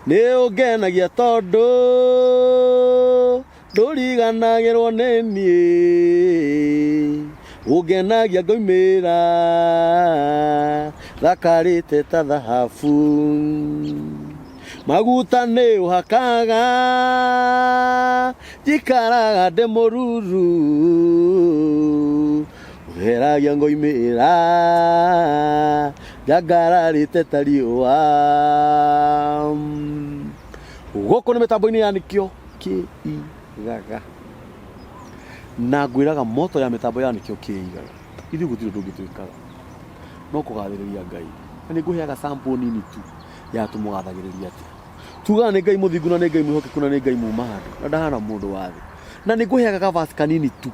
Nĩ ũngenagia tondũ ndũriganagĩrwo nĩ niĩ. Ũngenagia ngoimĩra thakarĩte ta thahabu. Maguta nĩ ũhakaga njikaraga ndĩ mũruru. Ũheragia ngoimĩra njangararĩte ta riũa. Gũkũ nĩ mĩtambo-inĩ ya Nĩkĩo Kĩigaga. Na ngwĩraga moto ya mĩtambo ya Nĩkĩo Kĩigaga. Ithuĩ gũtirĩ ũndũ ũngĩ twĩkaga no kũgathĩrĩria Ngai. Na nĩ ngũheaga sample nini tu ya tũmũgathagĩrĩria atĩa. Tugaga nĩ Ngai mũthingu na nĩ Ngai mwĩhokeku na nĩ Ngai muma handũ na ndahana mũndũ wa thĩ. Na nĩ ngũheaga ka verse kanini tu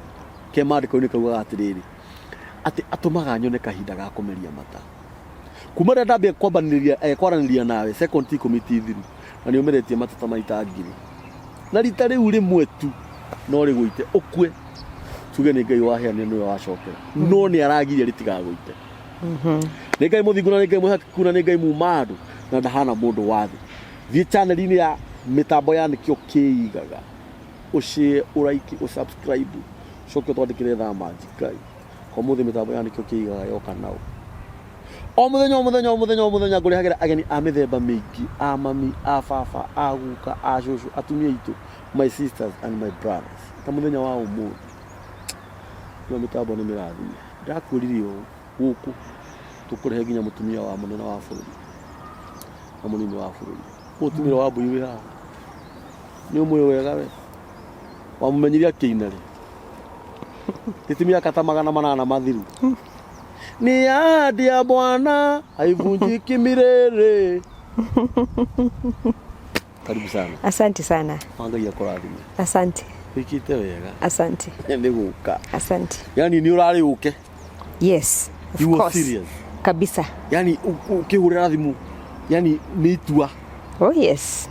ke maandĩko-inĩ kaugaga atĩrĩrĩ, atĩ atũmaga nyone kahinda ga kũmeria mata. Kuma rĩrĩa ndambia kwambanĩrĩria eh, kwaranĩria nawe second ti ikũmi ti thiru na nĩ ũmeretie mata ta maita ngiri. Na rita rĩu rĩmwe tu no rĩgũite ũkue tuge nĩ Ngai waheanire nĩwe wacokera no nĩ aragiria rĩtigagũite. Nĩ Ngai mũthingu na nĩ Ngai mwĩhokeku na nĩ Ngai muma andũ na ndahana mũndũ wa thĩ. Thiĩ channel-inĩ ya mĩtambo ya Nĩkĩo Kĩigaga ũshare, ũraiki, ũsubscribe, ũcoke ũtwandĩkĩre thaa manji Ngai. Ũmũthĩ mĩtambo ya Nĩkĩo Kĩigaga yoka naũ. O mũthenya o mũthenya o mũthenya o mũthenya ngũrehagĩra ageni a mĩthemba mĩingĩ, a mami, a baba, a guka, a cũcũ, atumia aitũ, my sisters and my brothers. Ta mũthenya wa ũmũthĩ, ĩno mĩtambo nĩ mĩrathime. Ndakwĩrire ũũ, gũkũ tũkũrehe nginya mũtumia wa mũnene wa bũrũri na mũnini wa bũrũri. Mũtumia wa Mbui wĩ haha. Nĩ ũmũĩ wega we. Wamũmenyire akĩina rĩ? Ti mĩaka ta 800 mathiru. Ni ahadi ya Bwana haivunjiki milele. Karibu sana. Asante sana. Ngai akũrathime. Asante. Wĩkĩte wega. Asante. Nĩ gũka. Asante. Yani nĩ ũrarĩ ũke. Yes. Of You were course. serious. Kabisa. Yani ũkĩhũrĩra thimũ. Yani nĩ itua. Oh yes.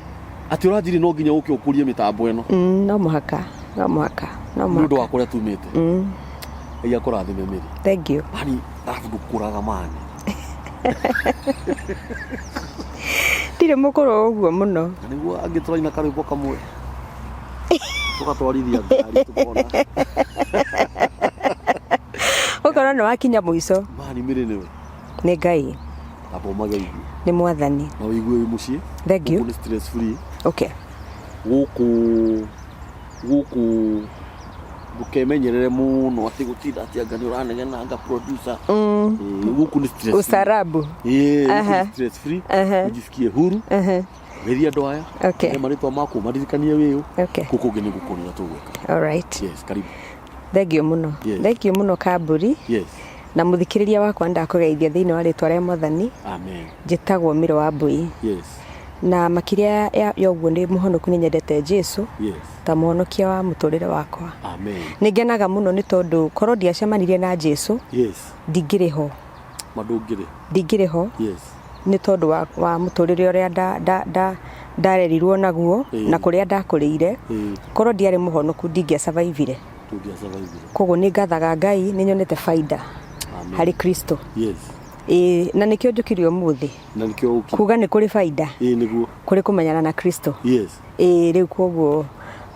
Atĩ ũranjĩrire no nginya ũke ũkũrie mĩtambo ĩno. No mũhaka. No mũhaka. No Nĩ ũndũ mũhaka. wa kũrĩa tumĩte. Ngai akũrathime Mary. Thank you. Yani arabu ndũkũraga mani. Ndirĩ mũkũrũ ũguo mũno. Na nĩguo angĩ tũraina karwĩmbo kamwe. Tũgatwarithia ngari tũkona. Ũkona nĩ wakinya mũico. Mani Mary nĩwe. Nĩ Ngai. Amba ũmageithie. Nĩ mwathani. Na ũigue wĩ mũciĩ. Thank you. Gũkũ nĩ stress free. Okay. Gũkũ gũkũ ndũkemenyerere mũno atĩ gũtinda atĩ anga nĩ ũranegena anga producer. Gũkũ nĩ stress free. Ustaarabu. Ĩĩ, gũkũ Aha. nĩ stress free. Aha. Ujisikie huru. Aha. Geithia andũ aya. Okay. Nĩ marĩtwa maku maririkanie wĩũ. Okay. Gũkũ ũngĩ nĩ gũkũria tũgwĩka. All right. Yes, karibu. Thank you mũno. Yes. Thank you mũno Kamburi. Yes. Na mũthikĩrĩria wakwa ndakũgeithia thĩinĩ wa rĩtwa rĩa mwathani. Amen. Njĩtagwo Mĩro wa Mbui. Yes. Na makĩria ya ũguo ndĩ mũhonoku nĩ nyendete Jesu Yes. ta mũhonokia wa mũtũrĩre wakwa. Amen. Nĩ ngenaga mũno nĩ tondũ korwo ndiacemanirie na Jesu Yes. ndingĩrĩ ho. Ma ndũngĩrĩ. Ndingĩrĩ ho. Yes. Nĩ tondũ wa mũtũrĩre ũrĩa ndarerirwo naguo na kũrĩa ndakũrĩire. Korwo ndiarĩ mũhonoku ndingĩa survive-ire. Koguo nĩ ngathaga Ngai nĩ nyonete baida harĩ Kristo. Yes. Ĩĩ, na nĩkĩo njũkire ũmũthĩ. Na nĩkĩo ũkire. Kuga nĩ kũrĩ baida. Ĩĩ nĩguo. Kũrĩ kũmenyana na Kristo. Yes. Ĩĩ rĩu koguo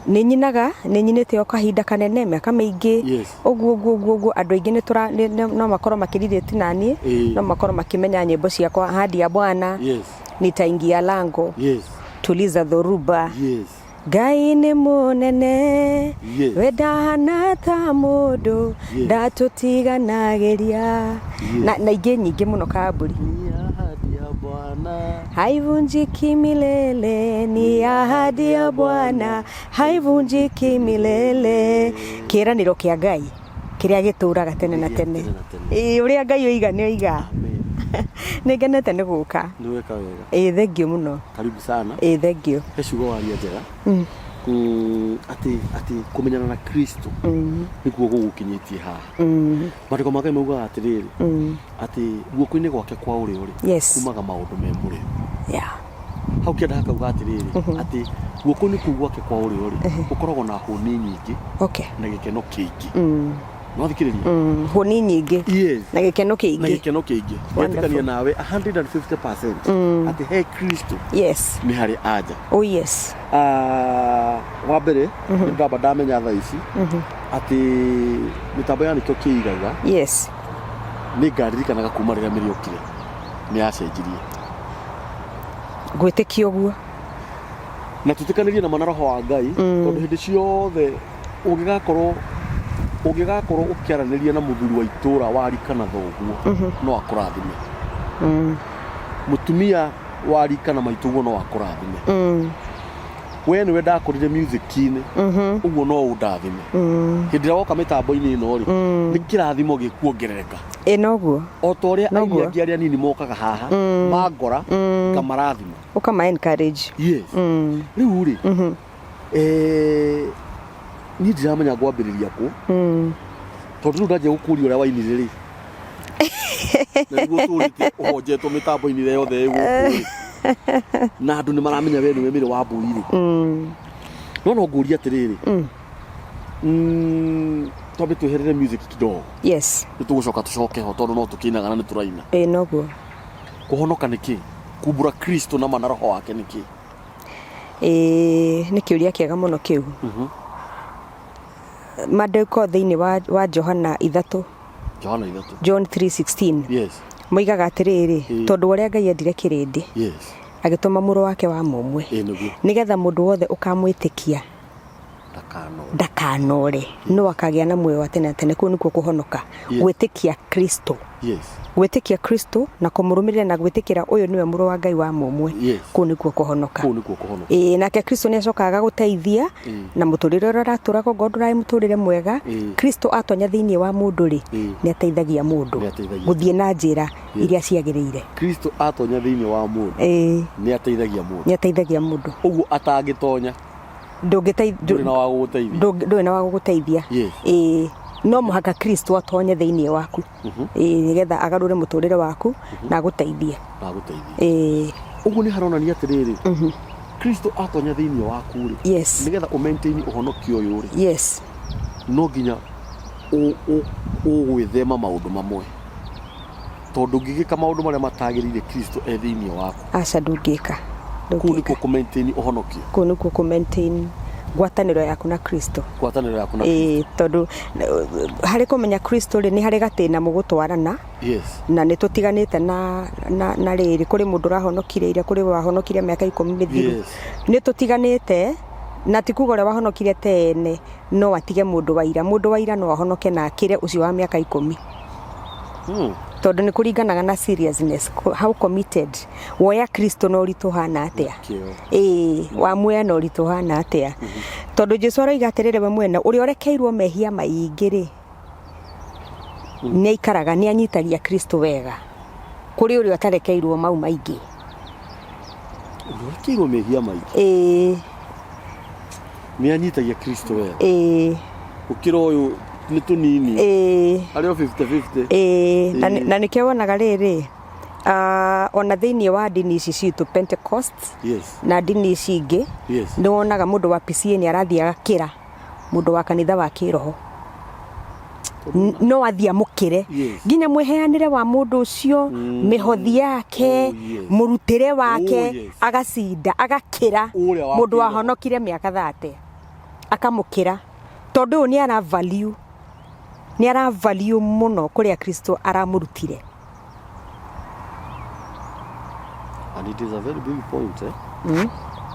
nĩ nyinaga, nĩ nyinĩte o kahinda kanene mĩaka mĩingĩ. Yes. Ũguo ũguo ũguo ũguo andũ aingĩ nĩ tũra no makorwo makĩ relate na niĩ, Ĩĩ. no makorwo makĩmenya nyĩmbo ciakwa Ahadi ya Bwana, Yes. Nitaingia Lango, Yes. Tuliza Dhoruba. Yes. Ngai nĩ mũnene, Yes. we ndahana ta mũndũ, Yes. ndatũtiganagĩria. Yes. Na ingĩ nyingĩ mũno Kamburi. Ni ahadi ya Bwana. Haivunjiki milele, ni ahadi ya Bwana, haivunjiki milele. Kĩĩranĩro kĩa Ngai kĩrĩa gĩtũraga tene na tene. Tene na tene. Ĩĩ, ũrĩa Ngai oiga nĩ oiga. Amen. Nĩ ngenete nĩ gũka. Nĩ weka wega. Ĩĩ, thengiũ mũno. Karibu sana. Ĩĩ, thengiũ. He ciugo waria njega. Atĩ kũmenyana na Kristo nĩkuo gũgũkinyĩtie haha. Maandĩko ma Ngai maugaga atĩrĩrĩ, atĩ guoko-inĩ gwake kwa ũrĩo rĩ, Yes. kumaga maũndũ me mũrĩo. Yeah. Hau kĩanda hakauga atĩrĩrĩ, atĩ guoko-inĩ kũu gwake kwa ũrĩo rĩ, gũkoragwo na hũni nyingĩ Okay. na gĩkeno kĩingĩ. No thikĩrĩria. Hũni nyingĩ. Yes. Na gĩkeno Na kĩingĩ. gĩkeno kĩingĩ. Wonderful. Ngetĩkania nawe 150% atĩ he Kristo Yes. nĩ harĩ anja. Oh yes. Ah, wa mbere nĩ ndamba ndamenya thaa ici atĩ mĩtambo ya nĩkĩo kĩigaga. Yes. Nĩ ngaririkanaga kuma rĩrĩa mĩrĩokire nĩ yacenjirie. Ngwĩtĩkia ũguo. Na tũtĩkanĩrie na mana roho wa Ngai, tondũ hĩndĩ ciothe ũngĩgakorwo ũkĩaranĩria na mũthuri wa itũra wa rika na thoguo, no akũrathime. Mũtumia wa rika na maitũguo no akũrathime. We nĩwe ndakũrire music-inĩ, ũguo no ũndathime. Hĩndĩ ĩrĩa woka mĩtambo-inĩ ĩno rĩ, nĩ kĩrathimo gĩkuongerereka. Ĩ noguo. O ta ũrĩa aini Noguo. angĩ arĩa anini mokaga haha mangora ngamarathima. Ũkama encourage. Yes. Rĩu rĩ, niĩ ndiramenya ngwambĩrĩria kũ, tondũ rĩu ndanjia gũkũria ũrĩa wainire rĩ, na nĩguo ũtũrĩte ũhonjetwo mĩtambo-inĩ ĩrĩa yothe ĩ gũkũ rĩ, na andũ nĩ maramenya we nĩwe mĩrĩ wa mbũi rĩ, no ngũrie atĩrĩrĩ, twambe tweherere music kidogo. Yes. Nĩ tũgũcoka tũcoke ho, tondũ no tũkĩinaga na nĩ tũraina. Ĩ noguo. Kũhonoka nĩ kĩ? Kumbũra Kristo na mana roho wake nĩ kĩ? Ĩ nĩ kĩũria kĩega mũno kĩu. Maandĩko thĩinĩ wa Johana 3. Johana 3. John 3:16. Yes. Moigaga atĩrĩrĩ, tondũ ũrĩa Ngai endire kĩrĩndĩ, Yes. agĩtũma mũrũ wake wa mũmwe, Ĩ nĩguo. nĩgetha mũndũ wothe ũkamwĩtĩkia ndakanore, ndakanore, no akagĩa na muoyo wa tene na tene. Kũu nĩkuo kũhonoka. Yes. Gwĩtĩkia Kristo. Yes. Gwĩtĩkia Kristo na kũmũrũmĩrĩra na gwĩtĩkĩra ũyũ nĩwe mũrũ wa Ngai wa mũmwe. Yes. Kũu nĩkuo kũhonoka. Kũu nĩkuo kũhonoka. Ĩĩ, nake Kristo nĩ acokaga agagũteithia na mũtũrĩre ũrĩa ũratũra, korwo ndũrarĩ mũtũrĩre mwega. Kristo atonya thĩinĩ wa mũndũ rĩ, nĩ ateithagia mũndũ Nĩ ateithagia. gũthiĩ na njĩra iria ciagĩrĩire. Kristo atonya thĩinĩ wa mũndũ, nĩ ateithagia mũndũ. Nĩ ateithagia mũndũ. Ũguo atangĩtonya, ndũrĩ na wa gũgũteithia. Ndũrĩ na wa gũgũteithia. Yes. Ĩĩ, no mũhaka Kristo atonye thĩinĩ waku, ĩĩ, nĩgetha agarũre mũtũrĩre waku na agũteithie. Na agũteithie. Ĩĩ. Ũguo nĩ haronania atĩrĩrĩ, Kristo atonya thĩinĩ waku rĩ, Yes. nĩgetha ũ maintain ũhonokio ũyũ rĩ, Yes. no nginya ũgwĩthema maũndũ mamwe, tondũ ũngĩgĩka maũndũ marĩa matagĩrĩire Kristo e thĩinĩ waku, Aca, ndũngĩka. Kũu Ndũngĩka. nĩkuo kũ maintain ũhonokio. Kũu nĩkuo kũ maintain ngwatanĩro yaku na Kristo. Ngwatanĩro yaku na Ĩĩ, tondũ harĩ kũmenya Kristo rĩ, nĩ harĩ gatĩna mũgũtwarana. Yes. Na nĩ tũtiganĩte na rĩrĩ, kũrĩ mũndũ ũrahonokire ira, kũrĩ wahonokire mĩaka 10 mĩthiru. Yes. Nĩ tũtiganĩte, na ti kuga ũrĩa wahonokire tene no atige mũndũ wa ira. Mũndũ wa ira no ahonoke na akĩre ũcio wa mĩaka 10. Tondũ nĩ kũringanaga na seriousness, how committed woya Kristo na ũritũ hana atĩa. Kĩo. Ĩĩ, wamuoya na ũritũ hana atĩa. Tondũ Jesu aroiga atĩrĩrĩ, we mwene, ũrĩa ũrekeirwo mehia maingĩ rĩ, nĩ aikaraga, nĩ anyitagia Kristo wega kũrĩ ũrĩa ũtarekeirwo mau maingĩ. Ũrĩa ũrekeirwo mehia maingĩ, Ĩĩ. nĩ anyitagia Kristo wega Ĩĩ. gũkĩra ũyũ nĩ tũnini, Ĩĩ. arĩ o 50-50. Ĩĩ, na nĩkĩo wonaga rĩrĩ, ona thĩinĩ wa ndini ici citũ, Pentecost Yes. na ndini ici ingĩ, Yes. nĩ wonaga mũndũ wa PCA nĩ arathiĩ agakĩra mũndũ wa kanitha wa kĩroho. No athiĩ amũkĩre. Yes. Nginya mwĩheanĩre wa mũndũ ũcio, mĩhothi yake, Oh, yes. mũrutĩre wake, Oh, yes. agacinda, agakĩra Ũrĩa wa mũndũ kĩroho. wahonokire mĩaka 30, akamũkĩra, tondũ ũyũ nĩ ara value, nĩ ara value mũno kũrĩa Kristo aramũrutire. And it is a very big point, eh?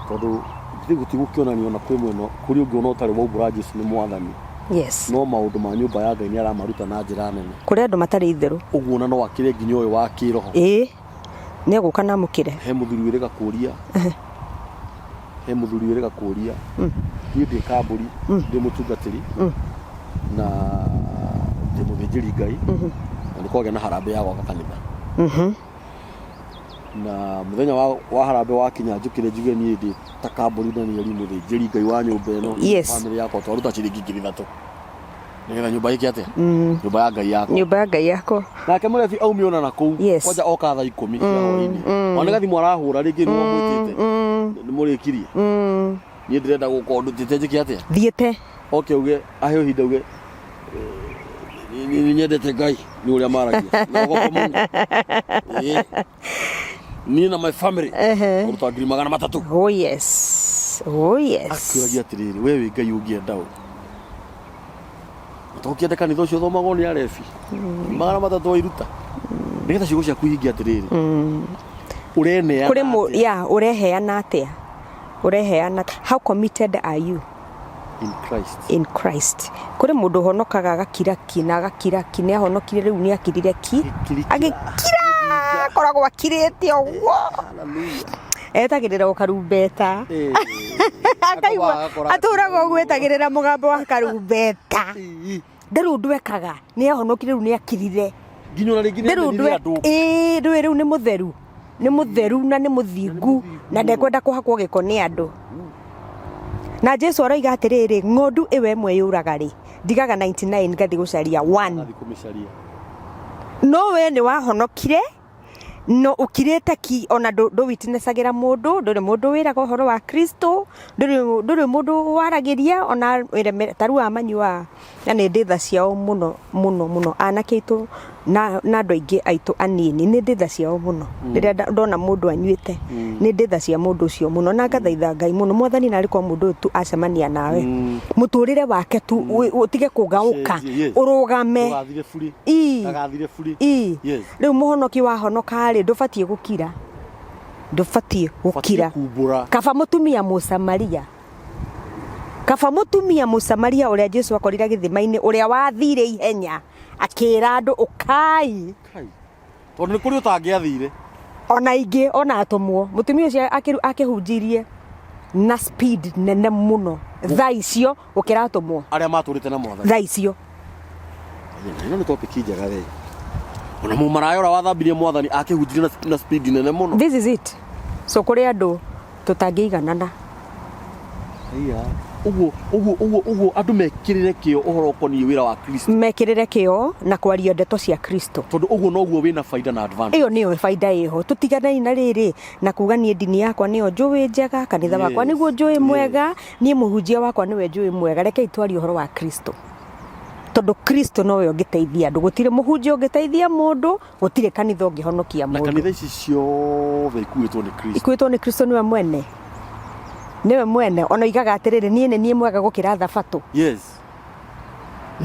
Tondũ githĩ gũtigũkĩonania ona kwĩ mwena kũrĩ ũngĩ ona ũtarĩ waumbũra Jesu nĩ mwathani, Yes. no maũndũ ma nyũmba ya Ngai nĩ aramaruta na njĩra nene. Kũrĩ andũ matarĩ itherũ. Ũguo ona no akĩre nginya ũyũ wa kĩroho. Ĩĩ, nĩ egũka na amũkĩre. He mũthuri wĩrĩga kũria, he mũthuri wĩrĩga kũria, niĩ ndĩ kambũri, ndĩ mũtungatĩri na ndĩ mũthĩnjĩri Ngai, na nĩ kwagĩa na harambĩ ya gwaka kanitha, na mũthenya wa harambĩ wakinya, njũkĩre njuge niĩ ndĩ ta kambũri na niĩ mũthĩnjĩri Ngai wa nyũmba ĩno, Yes. famĩlĩ yakwa twaruta ciringi 3000 nĩgetha nyũmba ĩke atĩa, nyũmba ya Ngai yakwa. Nyũmba ya Ngai yakwa. Nake mũrebi aumio ona na kũu. Yes. Kwanja oka thaa 10 cia hwaĩ-inĩ, ona gathimũ arahũra rĩngĩ nĩ wamwĩtĩte, nĩ mũrĩkirie, niĩ ndĩrenda gũka ũndũ ndutĩte njĩke atĩa? Thiĩte. Oke uge aheo ihinda uge, Nĩ nyendete Ngai nĩ ũrĩa maragia na ũgoka mũno. Ĩĩ. Niĩ na my family ũruta 300,000. Oh yes, oh yes. Akĩũragia atĩrĩrĩ, we wĩ Ngai ũngĩenda ũ? To ũkĩende kanitha ũcio ũthomagwo nĩ arebi. 300 wairuta. Nĩgetha ciugo ciaku ihinge atĩrĩrĩ. Ũreneana Kũrĩ mũ atĩa ya ũreheana atĩa? Ũreheana, how committed are you in Christ? In Christ. Kũrĩ mũndũ ũhonokaga agakira ki na agakira ki, nĩ ahonokire rĩu nĩ akirire ki. Agĩkirikira. Agĩkira, akoragwo akirĩte ũguo. Hallelujah. Etagĩrĩra o karumbeta. Akaigua Agakora atũraga ũguo etagĩrĩra mũgambo wa karumbeta. Ndarĩ ũndũ ekaga, nĩ ahonokire rĩu nĩ akirire. Nginya ona rĩngĩ nĩ Ndarĩ ũndũ amenire andũ. Ĩĩ, ndũĩ rĩu nĩ mũtheru. Nĩ mũtheru na nĩ mũthingu na ndekwenda kũhakwo gĩko nĩ andũ. Na Jesu aroiga atĩrĩrĩ, ng'ondu ĩyo ĩmwe yũraga rĩ, ndigaga 99 ngathiĩ gũcaria one. Athiĩ kũmĩcaria. No we nĩ wahonokire no ũkirĩte ki, ona ndũ witnessagĩra mũndũ, ndũrĩ mũndũ wĩraga ũhoro wa Kristo, ndũrĩ mũndũ waragĩria ona wĩremere. Ta rĩu aya manyuaga, na nĩ ndĩ tha ciao mũno mũno mũno, anake aitũ na andũ aingĩ aitũ anini, nĩ ndĩ tha ciao mũno. Rĩrĩa ndona mũndũ anyuĩte, nĩ ndĩ tha cia mũndũ ũcio mũno, na ngathaitha Ngai mũno, Mwathani, narĩ korwo mũndũ ũyũ tu acemania nawe, mũtũrĩre wake tu ũtige kũgaũka, Ũcenjie, yes. ũrũgame. Ndũgathire burĩ. Ndagathire burĩ. Yes. Rĩu mũhonoki wahonoka rĩ, ndũbatiĩ gũkira, ndũbatiĩ gũkira. Batiĩ kumbũra. Kaba mũtumia Mũsamaria, kaba mũtumia Mũsamaria ũrĩa Jesu akorire gĩthima-inĩ, ũrĩa wathire ihenya akĩra andũ, ũkai. Kai. Tondũ nĩ kũrĩ ũtangĩathire. Ona ingĩ ona atũmwo, mũtumia ũcio akĩhunjirie na speed nene mũno thaa icio gũkĩra atũmwo arĩa matũrĩte na Mwathani. Thaa icio. Ĩno nĩ topic njega we. Ona mũmaraya ũrĩa wathambirie Mwathani akĩhunjirie na speed nene mũno. This is it. So kũrĩ andũ tũtangĩiganana. Iya. Ũguo andũ mekĩrĩre kĩo ũhoro ũkoniĩ wĩra wa Kristo. Mekĩrĩre kĩo na kwaria ndeto cia Kristo. Tondũ ũguo noguo wĩna baida na advantage. Ĩyo nĩyo baida ĩho. Tũtiganei na rĩrĩ na kuga niĩ ndini yakwa nĩyo njũĩ njega, kanitha wakwa nĩguo njũĩ mwega, niĩ mũhunjia wakwa nĩwe njũĩ mwega. Rekei twarie ũhoro wa Kristo, tondũ Kristo nowe ũngĩteithia andũ. Gũtirĩ mũhunjia ũngĩteithia mũndũ, gũtirĩ kanitha ũngĩhonokia Na mũndũ. Kanitha ici ciothe ikuĩtwo nĩ Kristo. Ikuĩtwo nĩ Kristo, nĩwe mwene, nĩwe mwene. Ona oigaga atĩrĩrĩ, niĩ nĩ niĩ mwega gũkĩra thabatũ.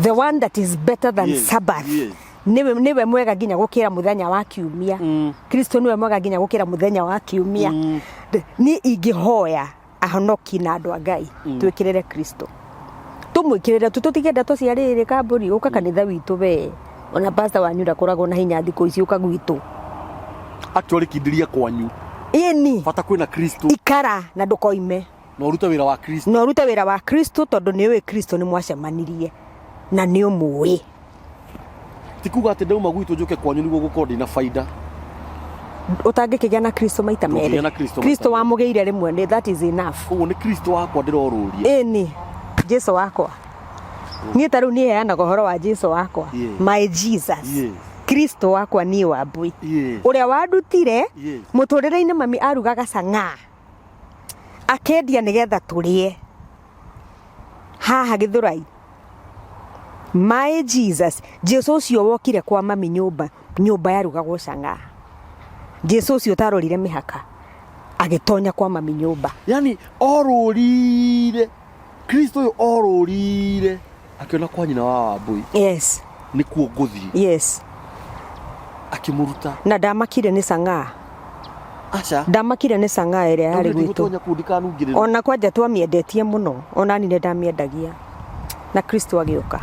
The one that is better than Sabbath. Nĩwe mwega nginya gũkĩra mũthenya wa kiumia. Kristo nĩwe mwega nginya gũkĩra mũthenya wa kiumia. Niĩ ingĩhoya ahonoki na andũ a Ngai, twĩkĩrĩre Kristo, tũmwĩkĩrĩre tu, tũtige ndeto cia rĩrĩ kambũri. Ũka kanitha witũ we, ona pastor wanyu ndakoragwo na hinya thikũ ici, ũka gwitũ. Actually kindĩria kwanyu. Ĩni. Bata kwĩna Kristo. Ikara na ndũkoime. Na ũrute wĩra wa Kristo. Na ũrute wĩra wa Kristo, tondũ nĩ ũĩ Kristo nĩ mwacemanirie na nĩ ũmũĩ. Ti kuga atĩ ndauma gwitũ njũke kwanyu nĩguo gũkorwo ndĩna baida. Ũtangĩkĩgĩa na Kristo maita Ndũngĩgĩa merĩ. Na Kristo maita Kristo merĩ. wamũgĩire rĩmwe nĩ that is enough. Koguo nĩ Kristo wakwa ndĩrorũria. Ĩni, Jesu wakwa. Niĩ ta rĩu niĩ heanaga ũhoro wa Jesu wakwa. My Jesus. Kristo wakwa niĩ Wambui, ũrĩa wandutire mũtũrĩre-inĩ. Mami arugaga cang'aa akendia nĩgetha tũrĩe haha Gĩthũrai. My Jesus, Jesu ũcio wokire kwa mami nyũmba, nyũmba yarugagwo cang'aa, Jesu ũcio ũtarorire mĩhaka agĩtonya kwa mami nyũmba. Yani orũrire Kristo ũyũ, orũrire akĩona kwa nyina wa Wambui nĩkuo ngũthiĩ. Akĩmũruta. Na ndamakire nĩ cang'aa. Aca. Ndamakire nĩ cang'aa ĩrĩa yarĩ gwitũ. Ndigũtonya kũu ndikanungĩrĩrwo. Ona kwanja twamĩendetie mũno, ona niĩ nĩ ndamĩendagia, na Kristo agĩũka.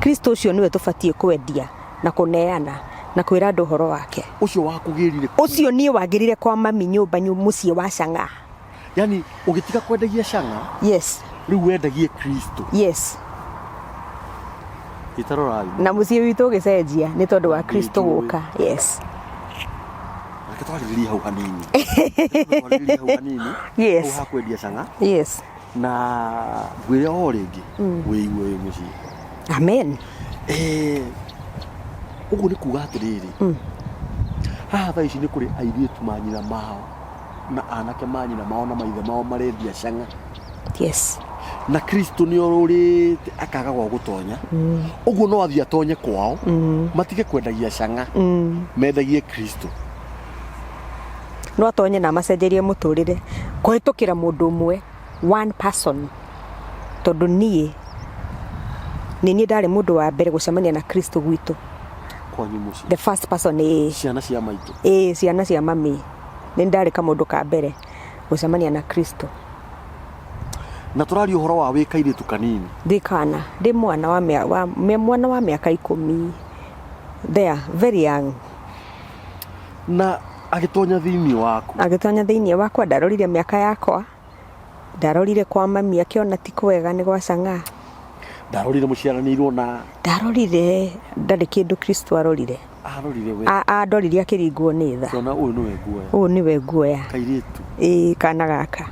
Kristo ũcio nĩwe tũbatiĩ kwendia na kũneana na kwĩra andũ ũhoro wake. Ũcio wakũgĩrire. Ũcio niĩ wagĩrire kwa mami nyũmba, mũciĩ wa cang'aa. Yani ũgĩtiga kwendagia cang'a, rĩu wendagie Kristo. Yes. Ĩtarorai. Na mũciĩ witũ ũgĩcenjia nĩ tondũ wa Kristo Nĩnjũĩ. gũka, yes. Reke twarĩrĩrie hau hanini. Reke twarĩrĩrie hau hanini. Hau ha kwendia cang'a. Na ngwĩre o rĩngĩ, wĩigue wĩ mũciĩ. Amen. Ũguo nĩ kuga atĩrĩrĩ, haha thaa ici nĩ kũrĩ airĩtu manyina mao na anake manyina mao na maithe mao marendia cang'a. Na Kristo nĩ orũrĩte akaga gwa gũtonya. Ũguo no athiĩ atonye kwao, matige kwendagia cang'a, mendagie Kristo. No atonye na amacenjerie mũtũrĩre kũhĩtũkĩra mũndũ ũmwe, one person. Tondũ niĩ nĩ niĩ ndarĩ mũndũ wa mbere gũcemania na Kristo gwitũ. Kwanyu mũciĩ? The first person, ĩĩ. Ciana cia maitũ? Ĩĩ, ciana cia mami. Nĩ ndarĩ kamũndũ ka mbere gũcemania na Kristo. Na tũraria ũhoro wa wĩ kairĩtu kanini? Ndĩ kana, ndĩ mwana wa, mĩa, wa, mwana wa mĩaka 10 there, very young. Na agĩtonya thĩinĩ waku? Agĩtonya thĩinĩ wakwa. Ndarorire mĩaka yakwa, ndarorire kwa mami akĩona ti kwega, nĩ gwa cang'aa. Ndarorire mũciaranĩirwo na? Ndarorire, ndarĩ kĩndũ Kristo arorire. Arorire we? Andorire akĩringwo nĩ tha. Kĩona ũyũ nĩwe nguoya. Ũyũ nĩwe nguoya. Kairĩtu. Ĩĩ, kana gaka.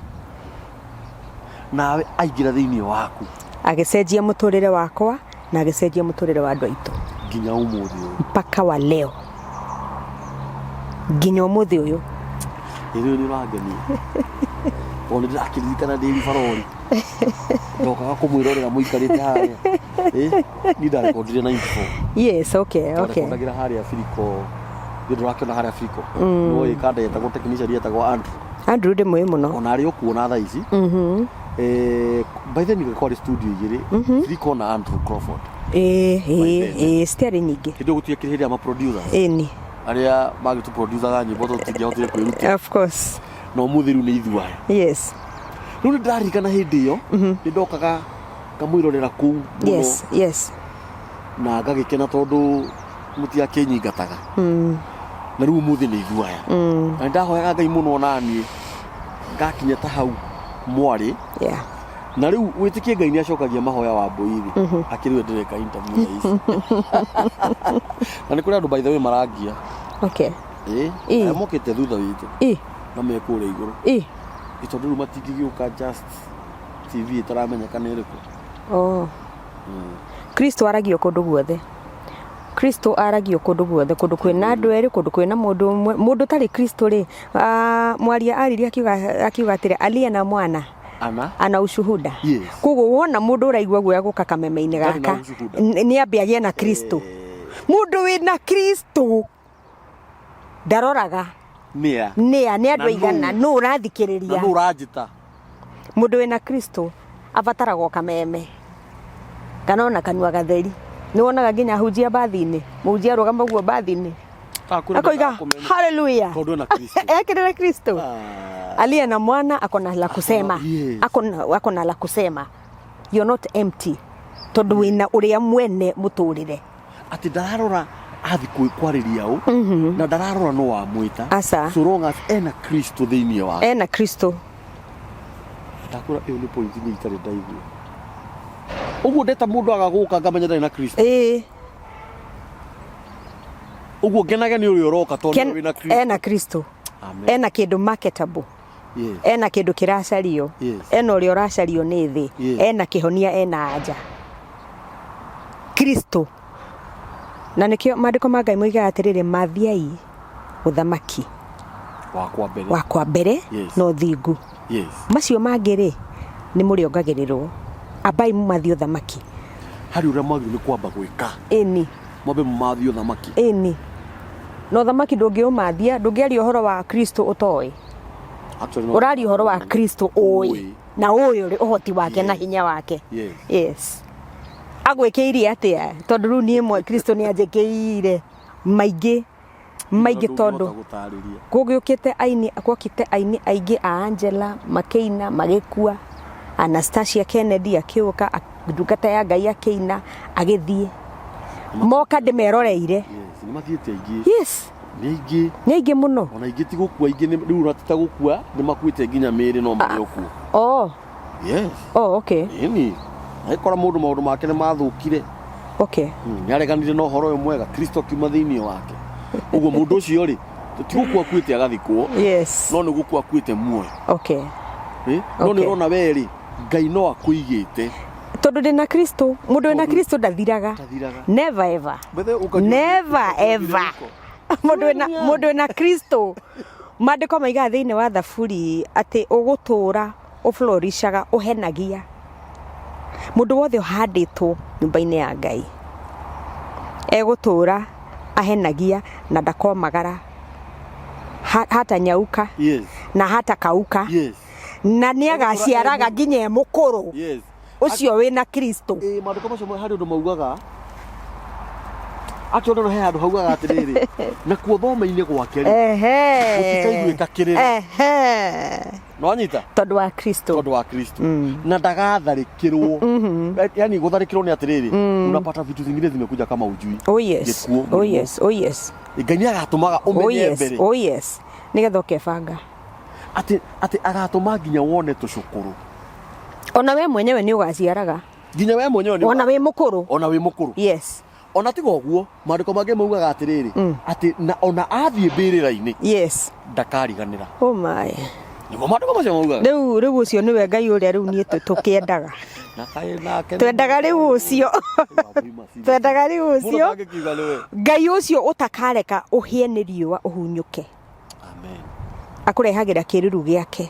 Nawe aingĩra thĩinĩ waku? Agĩcenjia mũtũrĩre wakwa na agĩcenjia mũtũrĩre wa andũ aitũ. Nginya ũmũthĩ ũyũ? Mpaka wa leo. Nginya ũmũthĩ ũyũ. Ĩrĩ nĩ ũrangenia. Tondũ nĩ ndĩrakĩririkana ndĩ ribarori. Ndokaga kũmwĩrorera mũikarĩte harĩa. Ĩ, niĩ ndarekondire 94. Yes, okay. Twarekondagĩra harĩa Firiko. Nĩ ndũrakĩona harĩa Firiko. Nĩ kanda yetagwo technician yetagwo Andrew. Andrew ndĩmũĩ mũno. Ona arĩ o kuo na thaa ici. By then kwarĩ studio igĩrĩ. Firiko na Andrew Crawford. Ĩĩ, ĩĩ, ĩĩ, citiarĩ nyingĩ. Hĩndĩ ĩyo gũtiakĩrĩ hĩndĩ ya ma producers. Ĩni. Arĩa magĩtũ producaga nyĩmbo tondũ tũtingĩahotire kwĩrutĩra. Of course. Na ũmũthĩ rĩu nĩ ithuĩ aya. Yes. Rĩu nĩ ndĩraririkana hĩndĩ ĩyo nĩ ndokaga ngamwĩrorera kũu mũno. Yes. Na ngagĩkena tondũ mũtiakĩnyingataga. Na rĩu ũmũthĩ nĩ ithuĩ aya. Na nĩ ndahoyaga Ngai mũno onaniĩ ngakinya ta hau mwarĩ. Na rĩu wĩtĩkie Ngai nĩ acokagia mahoya wa mbũi-rĩ, akĩrĩ we ndĩreka interview thaa ici. Na nĩ kũrĩ andũ by the way marangia. Okay. Ĩ, Ĩ. arĩa mokĩte thutha witũ Ĩ. na me kũrĩa igũrũ. Ĩ. Ĩ, tondũ rĩu matingĩgĩũka just TV ĩtaramenyeka nĩ ĩrĩkũ. Oh. Kristo aragio kũndũ guothe. Kristo aragio kũndũ guothe, kũndũ kwĩna andũ erĩ, kũndũ kwĩna mũndũ ũmwe. Mũndũ ũtarĩ Kristo rĩ, mwaria aririe akiuga atĩrĩ, aliye na mwana Ana? Ana ushuhuda. Yes. Koguo wona mũndũ ũraigua guoya gũka kameme-inĩ Ndarĩ na gaka, ushuhuda. nĩ ambe agĩe na Kristo. Mũndũ wĩna Kristo ndaroraga Nĩa? Nĩa, nĩ andũ Na aigana, nũ? nũ ũrathikĩrĩria. Na nũ ũranjĩta? Mũndũ wĩna Kristo abataraga o kameme kana ona kanua gatheri. Nĩ wonaga nginya ahunjia mbathi-inĩ, mũhunjia arũgama ũguo mbathi-inĩ akoiga haleluya, Tondũ ena Kristo. Ekĩrĩre Kristo. Aliye na mwana akona la kusema. Akona la kusema. You're not empty tondũ wĩna ũrĩa mwene mũtũrĩre. Atĩ ndararora athi kwarĩria ũ na ndararora no wamwĩta. Aca. So long as ena Kristo thĩinĩ wake. Ena Kristo. Ndakũra ĩyo nĩ point niĩ itarĩ ndaigua. Ũguo ndeta mũndũ aga gũka ngamenya ndarĩ na Kristo? Ĩĩ. Ũguo ngenage nĩ ũrĩa ũroka tondũ wĩna Kristo. Ena Kristo. Amen. Ena kĩndũ marketable. Ena kĩndũ kĩracario. Ena ũrĩa ũracario nĩ thĩ. Ena kĩhonia, ena anja Kristo. Na nĩkĩo maandĩko ma Ngai moigaga atĩrĩrĩ, mathiai ũthamaki wakwa mbere, wakwa mbere na ũthingu, macio mangĩ rĩ nĩ mũrĩongagĩrĩrwo. Ambai mũmathiĩ ũthamaki. Harĩ ũrĩa mwagĩrĩirwo nĩ kwamba gwĩka. Ĩni. Mwambe mũmathiĩ ũthamaki. Ĩni. Na ũthamaki ndũngĩũmathia, ndũngĩaria ũhoro wa Kristo ũtoĩ. Actually, no. Ũraria ũhoro wa Kristo ũĩ. Ũĩ. Na ũĩ ũrĩ ũhoti wake na hinya wake. Yes. Agwĩkĩire atĩa? Tondũ rĩu niĩ mwe Kristo nĩ anjĩkĩire maingĩ maingĩ tondũ Ndũngĩhota gũtarĩria. Gũgĩũkĩte aini, gwokĩte aini aingĩ a Angela makĩina magĩkua, Anastasia Kennedy akĩũka, ndungata ya Ngai akĩina agĩthiĩ, moka ndĩmeroreire. Yes, nĩ mathiĩte aingĩ. Yes. Nĩ aingĩ. Nĩ aingĩ mũno. Ona aingĩ ti gũkua, aingĩ rĩu ona ti ta gũkua, nĩ makuĩte nginya mĩĩrĩ no marĩ o kuo. Oh. Yes. Oh, okay. Ĩni. Agĩkora mũndũ maũndũ make nĩ mathũkire. Okay. Nĩ areganire na ũhoro ũyũ mwega, Kristo akiuma thĩinĩ wake. Ũguo mũndũ ũcio rĩ, ti gũkua akuĩte agathikwo. Yes. No nĩ gũkua akuĩte muoyo. Okay. No nĩ Okay. ũrona we rĩ, Ngai no akũigĩte. Tondũ ndĩna Kristo, mũndũ wĩna Tondũ Kristo ndathiraga. Ndathiraga. Never ever. Bethe ũkanyua Never ũkanyua ever. ũko. Mũndũ wĩna Kristo. Maandĩko maigaga thĩinĩ wa Thaburi atĩ ũgũtũũra ũflourishaga, ũhenagia. Mũndũ wothe ũhandĩtwo nyũmba-inĩ ya Ngai egũtũra ahenagia na ndakomagara hata nyauka na hata kauka na nĩ agaciaraga nginya e mũkũrũ ũcio wĩna Kristo. Ĩĩ, maandĩko macio harĩ ũndũ maugaga akĩona he handũ haugaga atĩrĩrĩ, nakuo thome-inĩ gwake rĩ, gũtikaiguĩka kĩrĩro. Nĩwanyita? Tondũ wa Kristo. Tondũ wa Kristo. Na ndagatharĩkĩrwo. Yani gũtharĩkĩrwo nĩ atĩrĩrĩ, unapata vitu zingine zimekuja kama ujui. Oh yes. Gĩkuũ, Oh mũrimũ. yes. Oh yes. Ngai nĩ agatũmaga Oh ũmenye yes. mbere. Oh yes. Nĩgetha ũkebanga. Atĩ atĩ agatũma nginya wone tũcũkũrũ. Ona we mwenyewe nĩ ũgaciaraga. Nginya we mwenyewe nĩ Ona wĩ mũkũrũ. Ona wĩ mũkũrũ. Yes. Ona tiga ũguo, maandĩko mangĩ maugaga atĩrĩrĩ, atĩ na ona athiĩ mbĩrĩra-inĩ ndakariganĩra. Oh my. Nĩguo maandĩko macio maugaga. Rĩu rĩu ũcio nĩwe Ngai ũrĩa rĩu niĩ tũkĩendaga. Na kaĩ nake nĩ Twendaga rĩu ũcio. Twendaga rĩu Mũndũ ũcio. ndangĩkiuga nĩwe. Ngai ũcio ũtakareka ũhĩe nĩ riũa ũhunyũke. Amen. Akũrehagĩra kĩruru gĩake.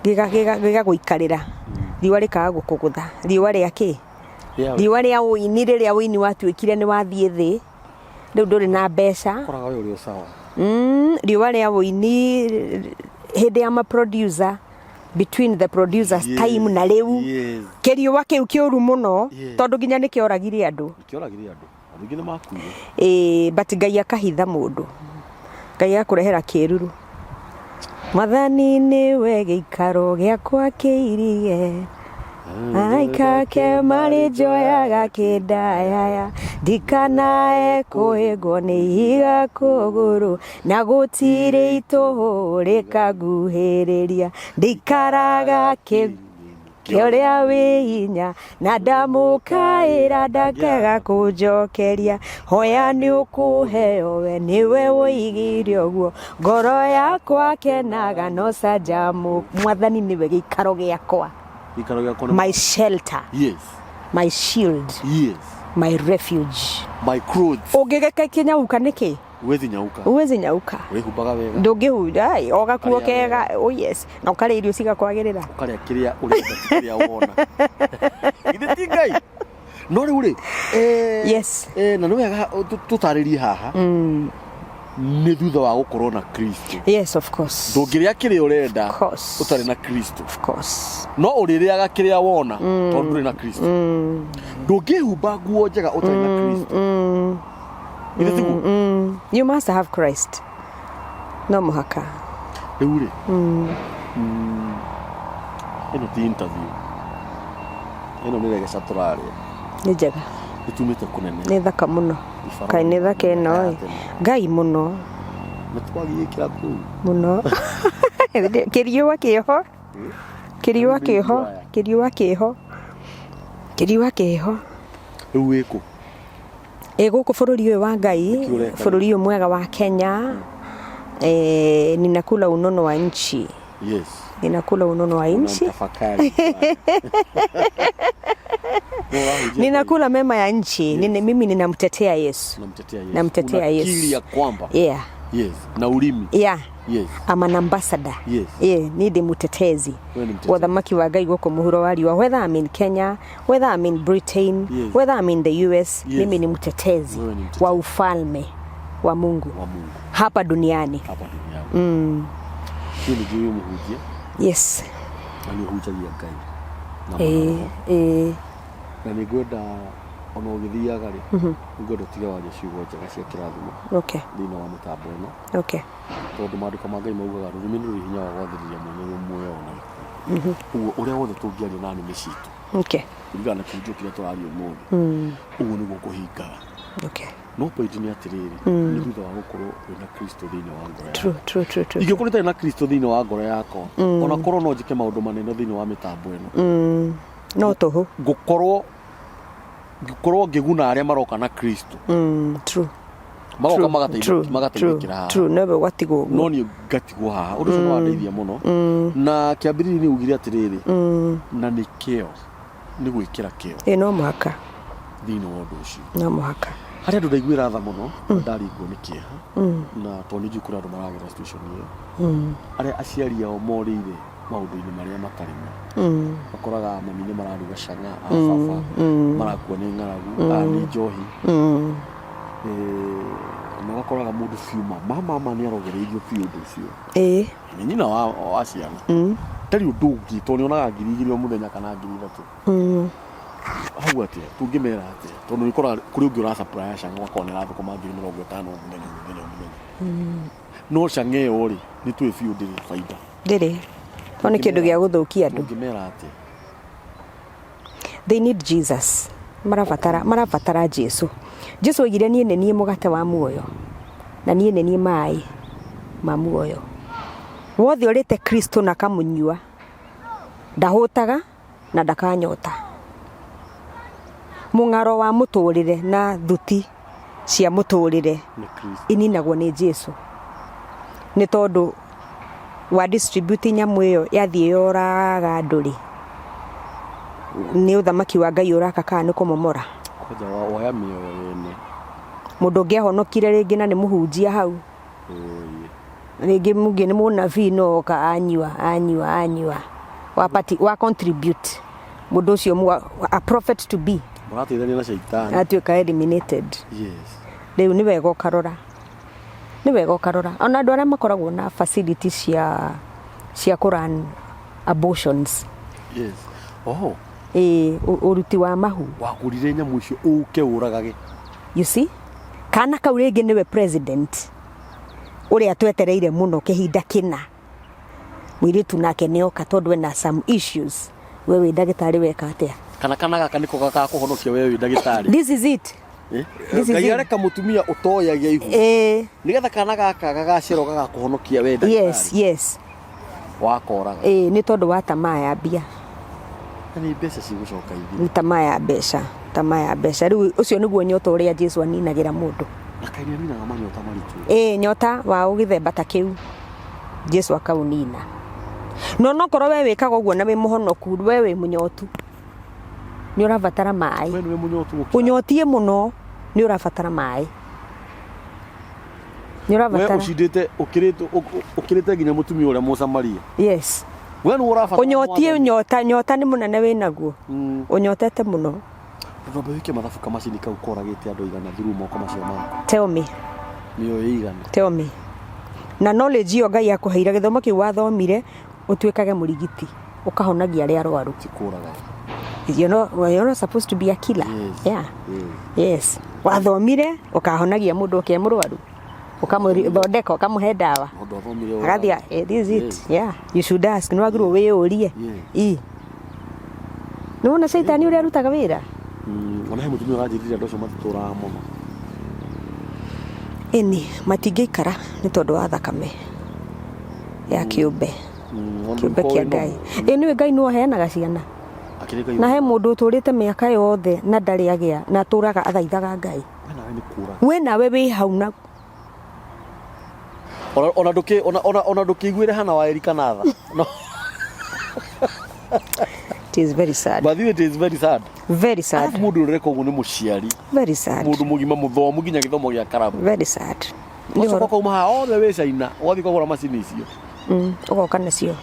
Gĩgagũikarĩra. Riũa rĩkaga gũkũgũtha. Riũa rĩa kĩ? Riũa rĩa ũini rĩrĩa ũini watuĩkire nĩ wathiĩ thĩ. Rĩu ndũrĩ na mbeca. Koraga we ũrĩ o sawa. Riũa rĩa ũini hĩndĩ ya ma producer, between the producers time na rĩu. Kĩriũa kĩu kĩũru mũno tondũ nginya nĩ kĩoragire andũ. Kĩoragire andũ. Andũ aingĩ nĩ makuire. Ĩĩ, but Ngai akahitha mũndũ. Ngai agakũrehera kĩruru. Mwathani nĩwe gĩikaro gĩakwa kĩirige. Araika ake marĩ njoyaga kĩndayaya. Ndikanae kũhĩngwo nĩ ihiga kũgũrũ, na gũtirĩ itũhũ rĩkanguhĩrĩria. Ndikaraga kĩ ũrĩa wĩ hinya, na ndamũkaĩra ndakaga kũnjokeria. Hoya nĩ ũkũheo we nĩwe woigire ũguo, ngoro yakwa kenaga no canjamũ. Mwathani nĩwe gĩikaro gĩakwa. Gĩikaro gĩakwa nĩ My shelter. My shield. My refuge. My clothes. Ũngĩgeka kĩnyauka nĩkĩ? Huwezi nyauka. Huwezi nyauka. Wĩhumbaga wega. Ndũngĩhunda, ai, o gakuo Ũkarĩa kega. wega. Oh yes. Na ũkarĩa irio cigakwagĩrĩra. Ũkarĩa kĩrĩa ũrenda, ti kĩrĩa wona. Githĩ ti Ngai? No rĩu rĩ, na nĩ wega tũtarĩrie haha. Nĩ thutha wa gũkorwo na Kristo. Yes, of course. Ndũngĩrĩa kĩrĩa ũrenda Of course. ũtarĩ na Kristo. Of course. No ũrĩrĩaga kĩrĩa wona tondũ ndũrĩ na Kristo. Ndũngĩhumba nguo njega ũtarĩ na Kristo. Githĩ tiguo? You must have Christ. No mũhaka. Rĩu rĩ, ĩno ti interview. Ĩno nĩ regeca tũrarĩa. Nĩ njega. Nĩ tumĩte kũnene. Nĩ thaka mũno. Ibara Kaĩ nĩ thaka ĩno ĩ. tene. Ngai mũno. Nĩ twagĩĩkĩra kũu. Mũno. Kĩriũa kĩho. Kĩriũa kĩho. Kĩriũa kĩho. Kĩriũa kĩho. Rĩu wĩ kũ? Ĩ gũkũ bũrũri ũyũ wa Ngai, Nĩkĩ ũreka bũrũri ũyũ mwega wa Kenya. Ninakula unono wa nchi. Ninakula unono wa nchi. Unamtafakari. Ninakula mema ya nchi. Mimi ninamtetea Yesu. Namtetea Yesu. Namtetea Unakiri Yesu. ya kwamba. Yeah. Yes. Na ulimi. Yeah. Yes. I'm an ambassador. Yes. Yeah, ni ndi mutetezi. Wewe ni mtetezi. Wa thamaki wa Ngai gũkũ mũhuro wa riũa. Whether I'm in Kenya, whether I'm in Britain, Yes. whether I'm in the US, Yes. mimi ni mtetezi Wewe ni mtetezi. wa ufalme wa Mungu. Wa Mungu. Hapa duniani. Hapa duniani. Hiyo ni juu muhunjia. Yes. Na nĩ ũhunjagia Ngai. Na maroho. Na nĩ ngwenda ona ũgĩthiaga rĩ, nĩ ngwenda ũtige waria ciugo njega cia kĩrathimo. Thĩinĩ wa mĩtambo ĩno. Tondũ maandĩko ma Ngai maugaga rũrĩmĩ nĩ rũrĩ hinya wa gwathĩrĩria mwene muoyo ona gĩkuũ. Ũguo ũrĩa wothe tũngĩaria na nĩmĩ citũ. Kũringana na kĩhunjio kĩrĩa tũraria ũmũthĩ. Ũguo nĩguo kũhingaga. No point nĩ atĩrĩrĩ, nĩ thutha wa gũkorwo wĩna Kristo thĩinĩ wa ngoro yaku. True, true, true, true. Ingĩkorwo itarĩ na Kristo thĩinĩ wa ngoro yakwa, ona korwo no njĩke maũndũ manene thĩinĩ wa mĩtambo ĩno. No tũhũ. Ngũkorwo ngĩguna arĩa maroka na Kristo. True. Magoka True, true, magateithĩkĩra true, haha. true, nowe ũgatigwo ũguo. No niĩ ngatigwo haha. Ũndũ ũcio nĩ wandeithia mũno. Na kĩambĩrĩria nĩ ugire atĩrĩrĩ, na nĩ kĩo, nĩ gwĩkĩra kĩo. Ĩĩ, no mũhaka. Thĩinĩ wa ũndũ ũcio. No mũhaka. Harĩ andũ ndaiguĩra tha mũno, ndaringwo nĩ kĩeha. Na tondũ nĩ njũĩ kũrĩ andũ maragerera situation ĩyo. Arĩa aciari ao morĩire Maũndũ-inĩ marĩa matarĩ mo. Ũkoraga mami nĩ mararuga cang'a, a baba marakua nĩ ng'aragu, a nĩ njohi. Na ũgakoraga mũndũ biũ ma ma ma nĩ arogereirio biũ ũndũ ũcio. Nĩ nyina wa ciana. Ndarĩ ũndũ ũngĩ tondũ nĩ onaga 2000 o mũthenya kana 3000. Hau atĩa? Tũngĩmera atĩa? Tondũ nĩ ũkoraga kũrĩ ũngĩ ũra supply cang'a ũgakora nĩ arathũkũma 50,000 o mũthenya o mũthenya o mũthenya. No cang'a ĩyo rĩ, nĩ tũĩ biũ ndĩrĩ baida. Ndĩrĩ. No nĩ kĩndũ gĩa gũthũkia andũ. Tũngĩmera atĩa? They need Jesus. Marabatara, marabatara Jesu. Jesu oigire niĩ nĩ niĩ mũgate wa muoyo na niĩ nĩ niĩ maĩ ma muoyo. Wothe ũrĩte Kristo na akamũnyua ndahũtaga na ndakanyota. Mũng'aro wa mũtũrĩre na thuti cia mũtũrĩre Nĩ Kristo. ininagwo nĩ Jesu. Nĩ tondũ wa distribute nyamũ ĩyo yathiĩ yoraga andũ rĩ, nĩ ũthamaki wa Ngai ũraka kana nĩ kũmomora? Kwanja woya mĩoyo yene. Mũndũ ũngĩ ahonokire rĩngĩ na nĩ mũhunjia hau. Rĩngĩ ũngĩ nĩ mũnabii no oka anyua anyua anyua wa party, wa contribute mũndũ ũcio a prophet to be Mũrateithania na caitani. Atuĩka eliminated. Yes. Rĩu nĩ wega ũkarora. Nĩ wega ũkarora. Ona andũ arĩa makoragwo na facility cia kũ run abortions. Yes. Oh. Ĩĩ, ũruti wa mahu. Wagũrire nyamũ icio ũke ũragage. You see? Kana kau rĩngĩ nĩwe president ũrĩa twetereire mũno kĩhinda kĩna. Mũirĩtu nake nĩ oka tondũ ena some issues. We wĩ ndagĩtarĩ weka atĩa? Kana gaka nĩko gagakũhonokia we wĩ ndagĩtarĩ. This is it. Eh? This is Ngai it. areka mũtumia ũtoyagia ihu. Nĩgetha kana gaka gagacerwo gagakũhonokia we ndagĩtarĩ. Yes, yes. Wakoraga. Ĩĩ nĩ tondũ wa tamaa ya mbia. Na nĩ mbeca cigũcoka ithire. Nĩ tamaa ya mbeca, tamaa ya mbeca. Rĩu ũcio nĩguo nyota ũrĩa Jesu aninagĩra mũndũ. Na kaĩ nĩ aninaga manyota maritũ. Ĩĩ nyota wa gĩthemba ta kĩu Jesu akaunina. No onokorwo we wĩkaga ũguo na wĩ mũhonoku, we wĩ mũnyotu. Nĩ ũrabatara maĩ. We nĩwe mũnyotu gũkĩra. Ũnyotie mũno nĩ ũrabatara maĩ. Nĩ We ũrabatara. ũcindĩte ũkĩrĩte ũkĩrĩte nginya mũtumia ũrĩa Mũsamaria. Yes. We nĩwe ũrabatara Ũnyotie mwathani. nyota, nyota nĩ mũnene wĩnaguo. Ũnyotete mũno. Tondũ amba wĩke mathabu kamacini kau koragĩte andũ aigana through moko macio maku. Tell me. Mĩoyo ĩigana. Tell me. Na knowledge ĩyo Ngai akũheire gĩthomo kĩu wathomire ũtuĩkage mũrigiti ũkahonagia arĩa arwaru. Ti kũraga. You're not supposed to be a killer. Yes. Yeah. Yes. Yes. Wathomire ũkahonagia mũndũ ũke mũrwaru. Ũkamũthondeka ũkamũhe ndawa. Mũndũ athomire ũraga. Agathiĩ, this is it. Yes. Yeah. You should ask. Nĩ wagĩrĩirwo wĩyũrie. Yes. Ii. Nĩ wona caitani ũrĩa arutaga wĩra? Ona he mũtumia ũranjĩrire andũ acio matitũraga mũno. Ĩni, matingĩikara nĩ tondũ wa thakame ya kĩũmbe. Kĩũmbe kĩa Ngai. Ĩ nĩũĩ Ngai nĩwe ũheanaga ciana? Na he mũndũ ũtũrĩte mĩaka yothe na ndarĩ agĩa na atũraga athaithaga Ngai. We nawe wĩ hau na Ona ndũkĩ ona ona ona ndũkĩiguĩre hana wa Erika na tha. No. It is very sad. But it is very sad. Very sad. Arabu mũndũ ũreka ũguo nĩ mũciari. Very sad. Mũndũ mũgima mũthomu nginya gĩthomo gĩa karamu. Very sad. Ũcoka ũkauma haha othe wĩ China ũgathiĩ ũkagũra macini icio. Ũgoka nacio.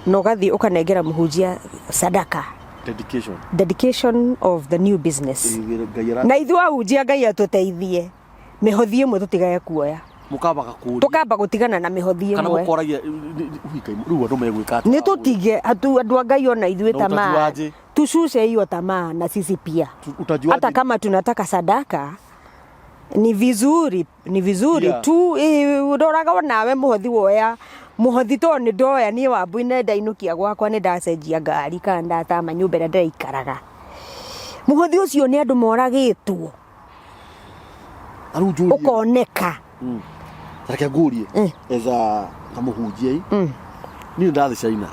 Na ũgathiĩ ũkanengera mũhunjia sadaka. Dedication. Dedication of the new business. Ngai Na ithuĩ ahunjia Ngai atũteithie. Mĩhothi ĩmwe tũtigage kuoya. Mũkambaga kũria. Tũkamba gũtigana na mĩhothi Kana ĩmwe. mũkoragia rĩu andũ megwĩka atĩa? Nĩ tũtige andũ a Ngai ona ithuĩ Na tamaa. utajuaje? Tushushe hiyo tamaa na sisi pia. Utajuaje? Hata kama tunataka sadaka ni vizuri, ni vizuri Yeah. tu ndoraga nawe mũhothi woya mũhothi to nĩ ndoya niĩ Wambui nĩ ndainũkia gwakwa nĩ ndacenjia ngari kana ndatama nyũmba ĩrĩa ndĩraikaraga. Mũhothi ũcio nĩ andũ moragĩtwo. Na rĩu njũrie. Ũkoneka. Reke ngũrie as a ta mũhunjia ĩ. Niĩ ndathiĩ China.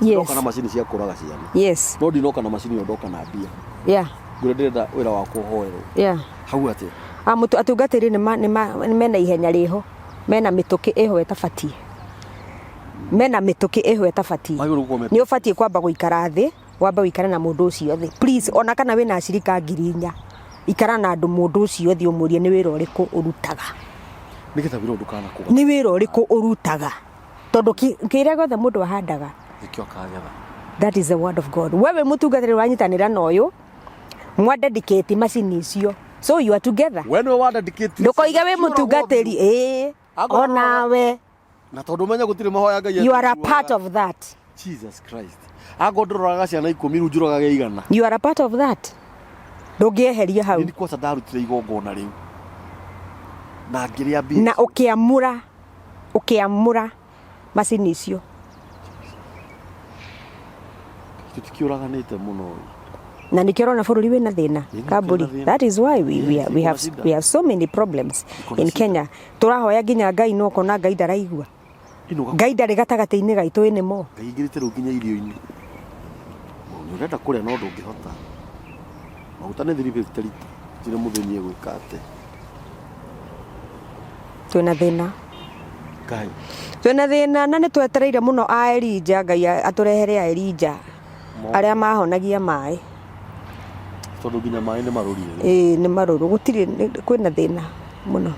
Yes. Ndoka na macini cia kũraga ciana. Yes. No ndinoka na macini ĩyo ndoka na mbia. Yeah. Ngwĩra ndĩrenda wĩra wakwa ũhoerwo. Yeah. Hau atĩa? Atungatĩri nĩ mena ihenya rĩho. Mena mĩtũkĩ ĩho ĩtabatiĩ. Mena mĩtũkĩ ĩho ĩtabatiĩ. Magĩrĩirwo gũkorwo me Nĩ ũbatiĩ kwamba gũikara thĩ, wambe ũikare na mũndũ ũcio thĩ. Please, ona kana wĩna acirika 4000, ikara na andũ mũndũ ũcio thĩ ũmũrie nĩ wĩra ũrĩkũ ũrutaga. Nĩgetha wĩra ũyũ ndũkanakũga. Nĩ wĩra ũrĩkũ ũrutaga. Tondũ kĩrĩa gĩothe mũndũ ahandaga Nĩkĩo akagetha. That is the word of God. Wewe mũtungatĩri ũranyitanĩra na ũyũ, mwa dedicate macini icio. So you are together. We nĩwe wa dedicate. Ndũkoige wĩ mũtungatĩri, ĩĩ, Angorwo onawe. Na tondũ menye gũtirĩ mahoya Ngai You are a atuaga. part of that. Jesus Christ. Angorwo ndũroraga ciana ikũmi rĩu njũrogage igana. You are a part of that. Ndũngĩeheria hau. Nĩ kwaca ndarutire igongona rĩu. Na ngĩrĩa mbia. Na ũkĩamũra, ũkĩamũra macini icio. Tũtikĩũraganĩte mũno. Na nĩkĩo ũrona bũrũri wĩna thĩna. Nĩ Kamburi. kwĩna thĩna. That is why we, Yes, we, iko na have, shida. we have so many problems Iko na in shida. Kenya. Tũrahoya nginya Ngai no ũkona Ngai ndaraigua. Ino Ngai ndarĩ gatagatĩ-inĩ gaitũ anymore. Ngai ingĩrĩte rĩu nginya irio-inĩ. Nĩ ũrenda kũrĩa no ndũngĩhota. Maguta nĩ 350 rita. Njĩre mũthĩni egwĩka atĩa. Twĩna thĩna. Ngai. Twĩna thĩna na nĩ twetereire mũno a Elijah, Ngai atũrehere a Elijah arĩa mahonagia maĩ. Tondũ nginya maĩ nĩ marũrire. Ĩĩ nĩ marũrũ, gũtirĩ, kwĩna thĩna mũno.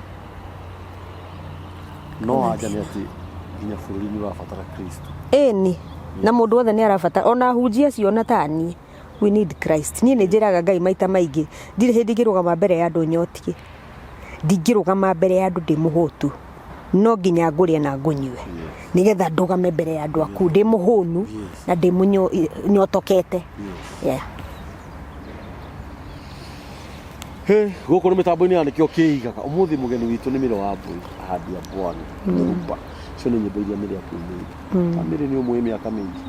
No anja nĩ atĩ nginya bũrũri nĩ ũrabatara Kristo. Ĩni, na mũndũ wothe nĩ arabatara, ona ahunjia acio ona ta niĩ, we need Christ. Niĩ nĩ njĩraga Ngai maita maingĩ, ndirĩ hĩndĩ ingĩrũgama mbere ya andũ nyotie. Ndingĩrũgama mbere ya andũ ndĩ mũhũtu. No nginya ngũrĩe na ngũnyue. Nĩgetha ndũgame mbere ya andũ aku ndĩ mũhũnu na ndĩ nyotokete. Yeah. He, gũkũ nĩ mĩtambo-inĩ ya nĩkĩo kĩigaga. Ũmũthĩ mũgeni witũ nĩ Mĩrĩ wa Mbũi, ahandi a Bwana, Rupa. Icio nĩ nyĩmbo iria Mĩrĩ akũinĩire. Na Mĩrĩ nĩ ũmũĩ mĩaka mĩingĩ.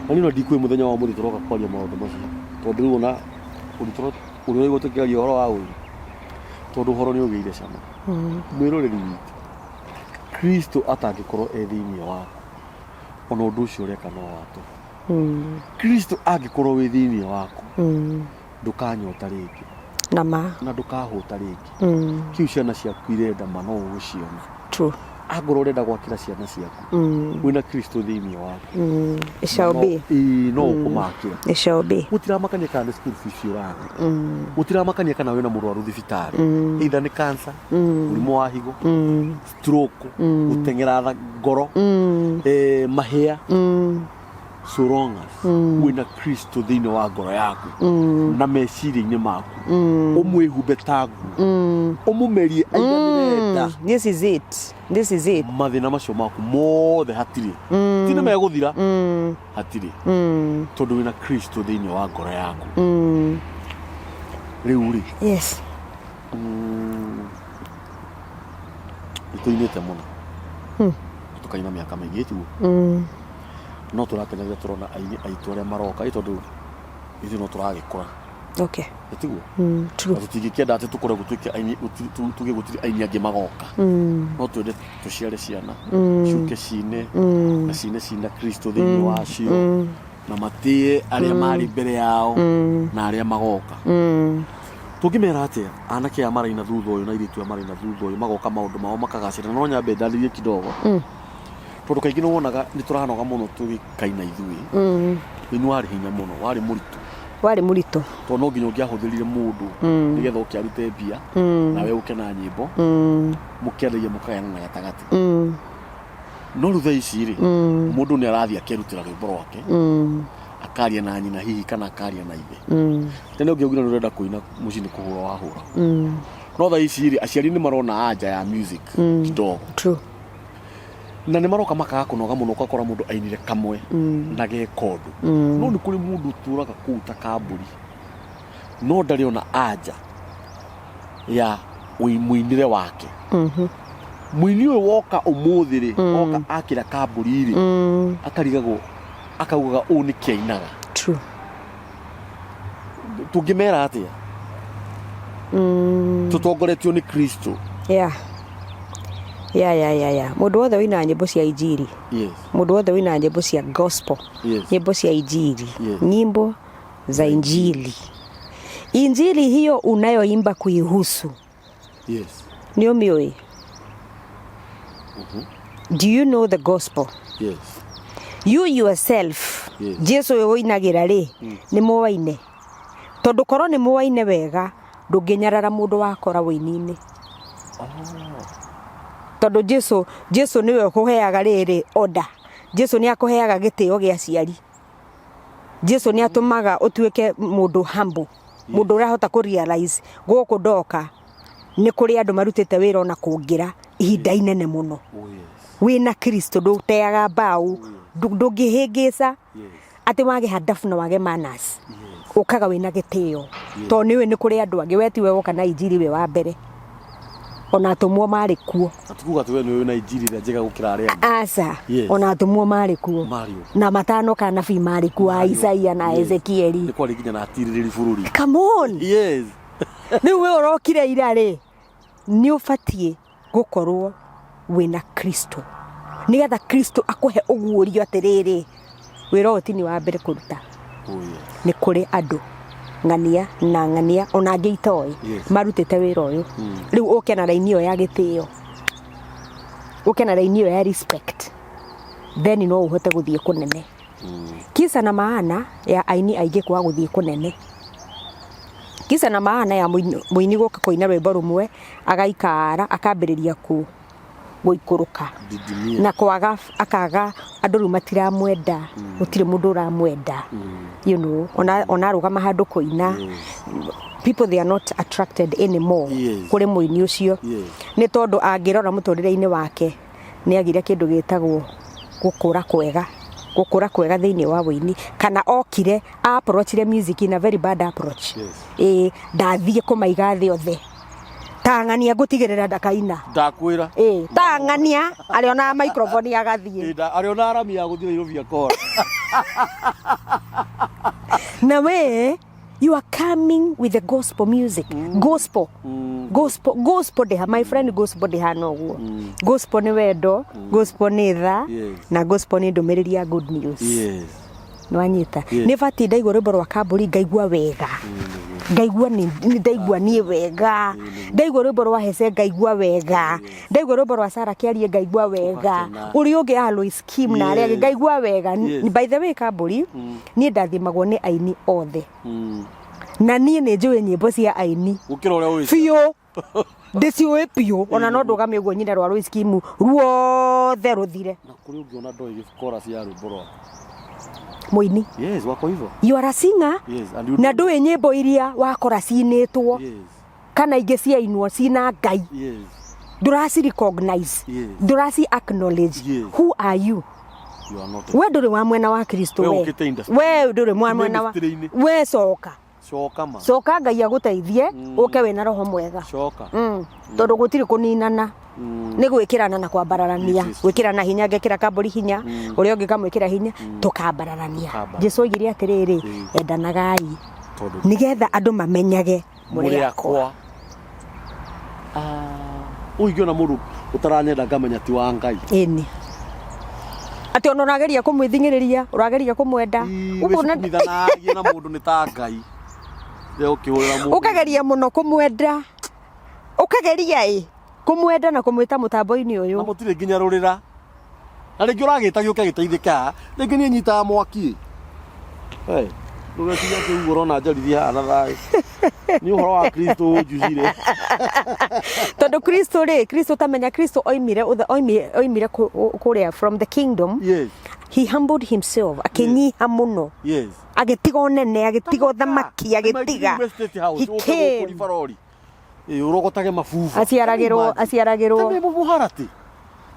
Na niĩ no ndikũĩ mũthenya wa ũmũthĩ tũroka kwaria maũndũ macio. Tondũ rĩu ona ũritũ ũrĩa ũraigua tũkĩaria ũhoro wa ũiru. Tondũ ũhoro nĩ ũgĩire cama. Mwĩroreri witũ, Kristo atangĩkorwo e thĩinĩ waku, ona ũndũ ũcio ũreka no wa tũhũ. Kristo angĩkorwo wĩ thĩinĩ waku, ndũkanyota rĩngĩ. Na ma. Na ndũkahũta rĩngĩ. Kĩu ciana ciaku irenda ma no ũgũciona. True. Angorwo ũrenda gwakĩra ciana ciaku, wĩna Kristo thĩinĩ waku. It shall be. Ĩĩ, no ũkũmakĩra. It shall be. Gũtiramakania kana nĩ school fees ũraga. Gũtiramakania kana wĩna mũrwaru thibitarĩ. Either nĩ cancer, mũrimũ wa higo, stroke, gũteng'era ngoro, mahĩa. So long as wĩna Kristo thĩinĩ wa ngoro yaku na meciria-inĩ maku, ũmwĩhumbe ta nguo, ũmũmerie aiganĩre nda. This is it. This is it. Mathĩna macio maku mothe hatirĩ. Ti nĩ megũthira, hatirĩ. Tondũ wĩna Kristo thĩinĩ wa ngoro yaku. Rĩu rĩ. Yes. Nĩ tũinĩte mũno. Tũkaina mĩaka mĩingĩ tiguo. No tũrakena rĩrĩa tũrona aini aitũ arĩa maroka, ĩ tondũ ithuĩ no tũragĩkũra. Okay. Ĩ tiguo? True. Na tũtingĩkĩenda atĩ tũkũre gũtuĩke aini, tuge gũtirĩ aini angĩ magoka. No twende tũciare ciana, ciũke cine, na cine cina Kristo thĩinĩ wacio, na matĩe arĩa marĩ mbere yao, na arĩa magoka. Tũngĩmera atĩa anake aya maraina thutha ũyũ na airĩtu aya maraina thutha ũyũ magoka maũndũ mao makagacĩra, no nyambe ndarĩrie kidogo. Tondũ kaingĩ nĩ wonaga nĩ tũranoga mũno tũgĩkaina ithuĩ. Ũini warĩ hinya mũno, warĩ mũritũ. Warĩ mũritũ. Tondũ no nginya ũngĩahũthĩrire mũndũ nĩgetha ũke arute mbia, nawe ũke na nyĩmbo, mũkĩendagia mũkagayana na gatagatĩ. No rĩu thaa ici rĩ, mũndũ nĩ arathiĩ akerutĩra rwĩmbo rwake, akaria na nyina hihi kana akaria na ithe. Tene ũngĩaugire nĩ ũrenda kũina mũciĩ nĩ kũhũra wahũra. No thaa ici rĩ, aciari nĩ marona anja ya music kidogo. True. Na nĩ maroka makaga kũnoga mũno, ũgakora mũndũ ainire kamwe na geka ũndũ. No nĩ kũrĩ mũndũ ũtũraga kũu ta kambũri, no ndarĩ ona anja ya mũinĩre wake. Mũini ũyũ woka ũmũthĩ rĩ, oka akĩra kambũri rĩ, akarigagwo, akaugaga ũũ nĩkĩ ainaga. True. Tũngĩmera atĩa? Tũtongoretio nĩ Kristo. Yeah. Yeah, yeah, yeah, yeah. Mũndũ wothe ũinaga nyĩmbo cia injiri. Yes. Mũndũ wothe ũinaga nyĩmbo cia gospel. Yes. Nyĩmbo cia injiri. Yes. Nyimbo za injili. Injili hiyo unayoimba kuihusu. Yes. Nĩ ũmĩũĩ? Do you know the gospel? Yes. You yourself. Yes. Jesu ũyũ ũinagĩra rĩ, nĩ mũwaine. Tondũ korwo nĩ mũwaine wega, ndũngĩnyarara mũndũ wakora wũini-inĩ. Tondũ Jesu nĩwe ũkũheaga rĩrĩ order. Jesu nĩ akũheaga gĩtĩo gĩa aciari. Jesu nĩ atũmaga ũtuĩke mũndũ humble, mũndũ ũrahota kũ realize gũkũ ndoka nĩ kũrĩ andũ marutĩte wĩra ona kũngĩra ihinda inene mũno. Oh, yes. Wĩna Kristo ndũteaga mbaũ, ndũngĩhĩngĩca atĩ wage handabu na wage manners. Ũkaga wĩna gĩtĩo tondũ nĩũĩ nĩ kũrĩ andũ angĩ, we tiwe woka na injiri wĩ wa mbere, ona atũmwo marĩ kuo. Na ti kuga atĩ we nĩwe wĩna injiri ĩrĩa njega gũkĩra arĩa angĩ. Aca. Yes. Ona atũmwo marĩ kuo. Marĩ o. Na matanoka anabii marĩ kuo, a Marĩ o. Isaia na Ezekieli. Nĩ kwarĩ nginya na atirĩrĩri bũrũri. Come on. Yes. Rĩu we ũrokire ira rĩ, nĩ ũbatiĩ gũkorwo wĩna Kristo nĩgetha Kristo akũhe ũguũrio atĩrĩrĩ, wĩra ũyũ ti niĩ wa mbere kũruta. Oh, yes. Nĩ kũrĩ andũ ng'ania na ng'ania ona angĩ itoĩ marutĩte wĩra ũyũ. Rĩu ũke na raini ĩyo ya gĩtĩo, ũke na raini ĩyo ya respect, then no ũhote gũthiĩ kũnene. Kisa na maana ya aini aingĩ kwaga gũthiĩ kũnene, kisa na maana ya mũini gũka kũina rwĩmbo rũmwe agaikara akambĩrĩria gũikũrũka Didimia. Na kwaga akaga andũ rĩu matiramwenda, gũtirĩ mũndũ ũramwenda, ona arũgama handũ kũina, people they are not attracted anymore kũrĩ mũini ũcio. Nĩ tondũ angĩrora mũtũrĩre-inĩ wake nĩ agire kĩndũ gĩtagwo gũkũra kwega, gũkũra kwega thĩinĩ wa wũini, kana okire a approachire music in a very bad approach. Ĩĩ, ndathiĩ kũmaiga thĩ othe ta ng'ania ngũtigĩrĩra ndakaina. Ndakwĩra. Ĩĩ, ta ng'ania arĩonaga microphone agathiĩ. Ĩ, arĩona arami ya gũthiĩ Nairobi akora. Na we you are coming with the gospel music. Gospel. Gospel, gospel ndĩha, my friend, gospel ndĩhana ũguo. Gospel nĩ wendo, gospel nĩ tha, na gospel nĩ ndũmĩrĩri ya good news. Nĩwanyita? Yes. Nĩ batiĩ ndaigua rwĩmbo rwa Kambũri ngaigua wega, ngaigua nĩ ndaigua niĩ wega, ndaigua rwĩmbo rwa Hece ngaigua wega, ndaigua rwĩmbo rwa Sarah Kĩarie ngaigua wega, Ũgakena. ũrĩa ũngĩ Alois Kim na arĩa angĩ ngaigua wega. By the way, Kambũri, niĩ ndathimagwo nĩ aini othe, na niĩ nĩ njũĩ nyĩmbo cia aini Gũkĩra ũrĩa ũĩ. Biũ, ndĩciũĩ biũ, ona no ndũgame ũguo nyine rwa Alois Kim ruothe rũthire. Na kũrĩ ũngĩona ndoĩ chorus ya rwĩmbo rwaku. Mũini. Yes, wako hivyo. You are a singer. Yes, and you Na ndũĩ nyĩmbo iria wakora cinĩtwo kana ingĩ ciainwo cina Ngai. Ndũraci recognize. Ndũraci acknowledge. Who are you? You are not. We ndũrĩ wa mwena wa Kristo. We we. ũkĩte industry. We ndũrĩ mwa mwena wa Ministry-inĩ. we coka. Coka ma. Coka Ngai agũteithie, ũke wĩna roho mwega. Coka. Tondũ gũtirĩ kũninana. Nĩ gwĩkĩrana na kwambararania. Yes. Gwĩkĩrana hinya, ngekĩra Kambũri hinya, ũrĩa ũngĩ ngamwĩkĩra hinya, tũkambararania. Tũkambararania. Jesu oigire atĩrĩrĩ, endanagai Tondũ nĩgetha andũ mamenyage mũrĩ mũrĩ akwa. akwa. Ũyũ ingĩona mũndũ ũtaranyenda ngamenya ti wa Ngai. Ĩni. Atĩ ona ũrageria kũmwĩthing'ĩrĩria, ũrageria kũmwenda. Ũkona Wĩcukumithanagie na mũndũ nĩ ta Ngai. Rĩrĩa ũkĩhũrĩra mũndũ. Ũkageria mũno kũmwenda. Ũkageria ĩ kũmwenda na kũmwĩta mũtambo-inĩ ũyũ. Na mũtirĩ nginya rũrĩra. Na rĩngĩ ũragĩta gĩũke gĩteithĩke haha, rĩngĩ niĩ nyitaga mwaki. Hey, ndũgeciria atĩ ũguo ũrona njarithia haha na thayũ. Nĩ ũhoro wa Kristo ũnjuhire. Tondũ Kristo rĩ, Kristo tamenya Kristo oimire oimire kũrĩa from the kingdom. He humbled himself, akĩnyiha mũno. Agĩtiga ũnene, agĩtiga ũthamaki, agĩtiga. He came. Ĩ, ũrogotage mabuba. Aciaragĩrwo, aciaragĩrwo. Tene mũharati.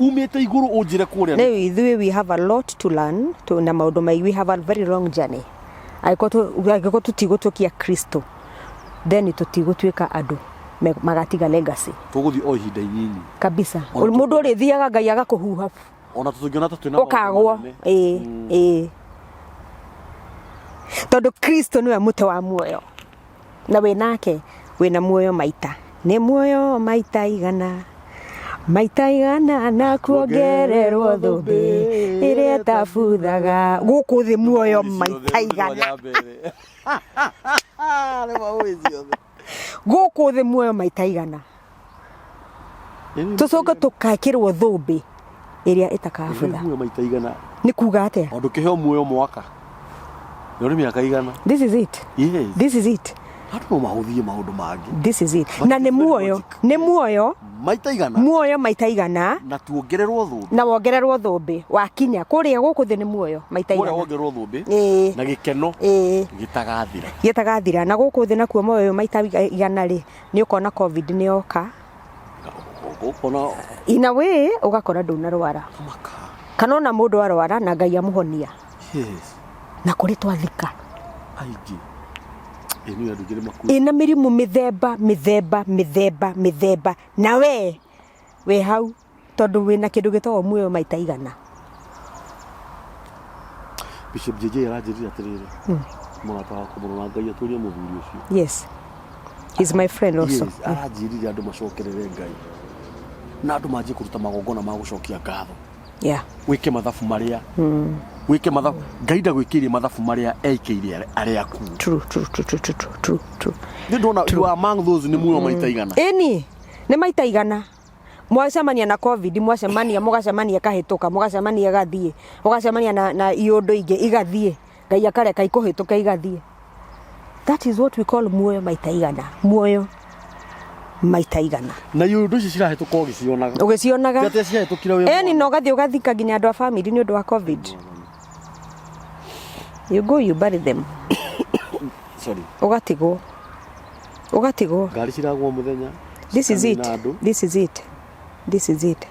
Umĩte igũrũ ũnjĩre kũrĩa. Rĩu ithuĩ we have a lot to learn to, na maũndũ maingĩ, we have a very long journey. Angĩkorwo tũtigũtũkia Kristo, then tũtigũtuĩka andũ magatiga legacy. Tũgũthiĩ o ihinda inini. Kabisa. Mũndũ ũrĩthiaga Ngai agakũhuha. Ona tũngĩona ta twĩna maũndũ Ũkagwo. manene. Ĩĩ, ĩĩ. Tondũ Kristo nĩwe mũtĩ wa muoyo. Na wĩ nake wĩna muoyo maita. Nĩ muoyo maita igana. Maita igana na kuongererwo thũmbĩ ĩrĩa ĩtabuthaga. Gũkũ thĩ muoyo maita igana. Gũkũ thĩ muoyo maita igana. Tũcoke tũkekĩrwo thũmbĩ ĩrĩa ĩtakabutha. Muoyo maita igana. Nĩ kuga atĩa? Ondũ kĩheo muoyo mwaka. Nĩ ũrĩ mĩaka igana. This is it. Yes. This is it. Andũ no mahũthie maũndũ mangĩ. This is it. But Na nĩ it's very muoyo, logic. nĩ muoyo, Maita igana. Muoyo maita igana. Na tuongererwo thũmbĩ. Na wongererwo thũmbĩ wakinya kũrĩa gũkũ thĩ, nĩ muoyo maita kũrĩa igana. Wongererwo thũmbĩ Ĩĩ. na gĩkeno Ĩĩ. gĩtagathira. Gĩtagathira. Na gũkũ thĩ nakuo muoyo maita igana rĩ, nĩ ũkona COVID nĩ yoka. Ũkona. In a way ũgakora ndũnarwara. Maka. Kana ona mũndũ arwara na Ngai amũhonia. Na kũrĩ twathika Aingĩ ĩ nĩ andũ aingĩ nĩ makuĩte. Ĩna mĩrimũ mĩthemba mĩthemba mĩthemba mĩthemba, na we wĩ hau tondũ wĩna kĩndũ gĩtagwo muoyo maita igana. Bishop JJ aranjĩrire atĩrĩrĩ, mũrata wakwa mũno, na Ngai atũrie mũthuri ũcio. Yes, he's my friend also. Yes, aranjĩrire andũ macokerere Ngai na andũ manjie kũruta magongona ma gũcokia ngatho. Wĩke mathabu marĩa, wĩke mathabu Ngai ndagwĩkĩire, mathabu marĩa ekĩire arĩa akuũ. True true true true true true true true. Nĩ ndona you are among those nĩ muoyo maita igana. Ĩni, nĩ maita igana. Mwacemania na COVID, mwacemania, mũgacemania kahĩtũka, mũgacemania gathiĩ, ũgacemania na iũndũ ingĩ igathiĩ, Ngai akareka ikũhĩtũke igathiĩ. That is what we call muoyo maita igana, muoyo maita igana. Na iũndũ ici cirahĩtũka ũgĩcionaga. Ũgĩcionaga. Ti atĩ ciahĩtũkire wĩ Ĩni. mwana. Na ũgathiĩ ũgathika nginya andũ a family nĩ ũndũ wa COVID. You go, you bury them. Sorry. Ũgatigwo, ũgatigwo. Ngari ciragwo mũthenya. This is it. Cikanina andũ. This is it, this is it.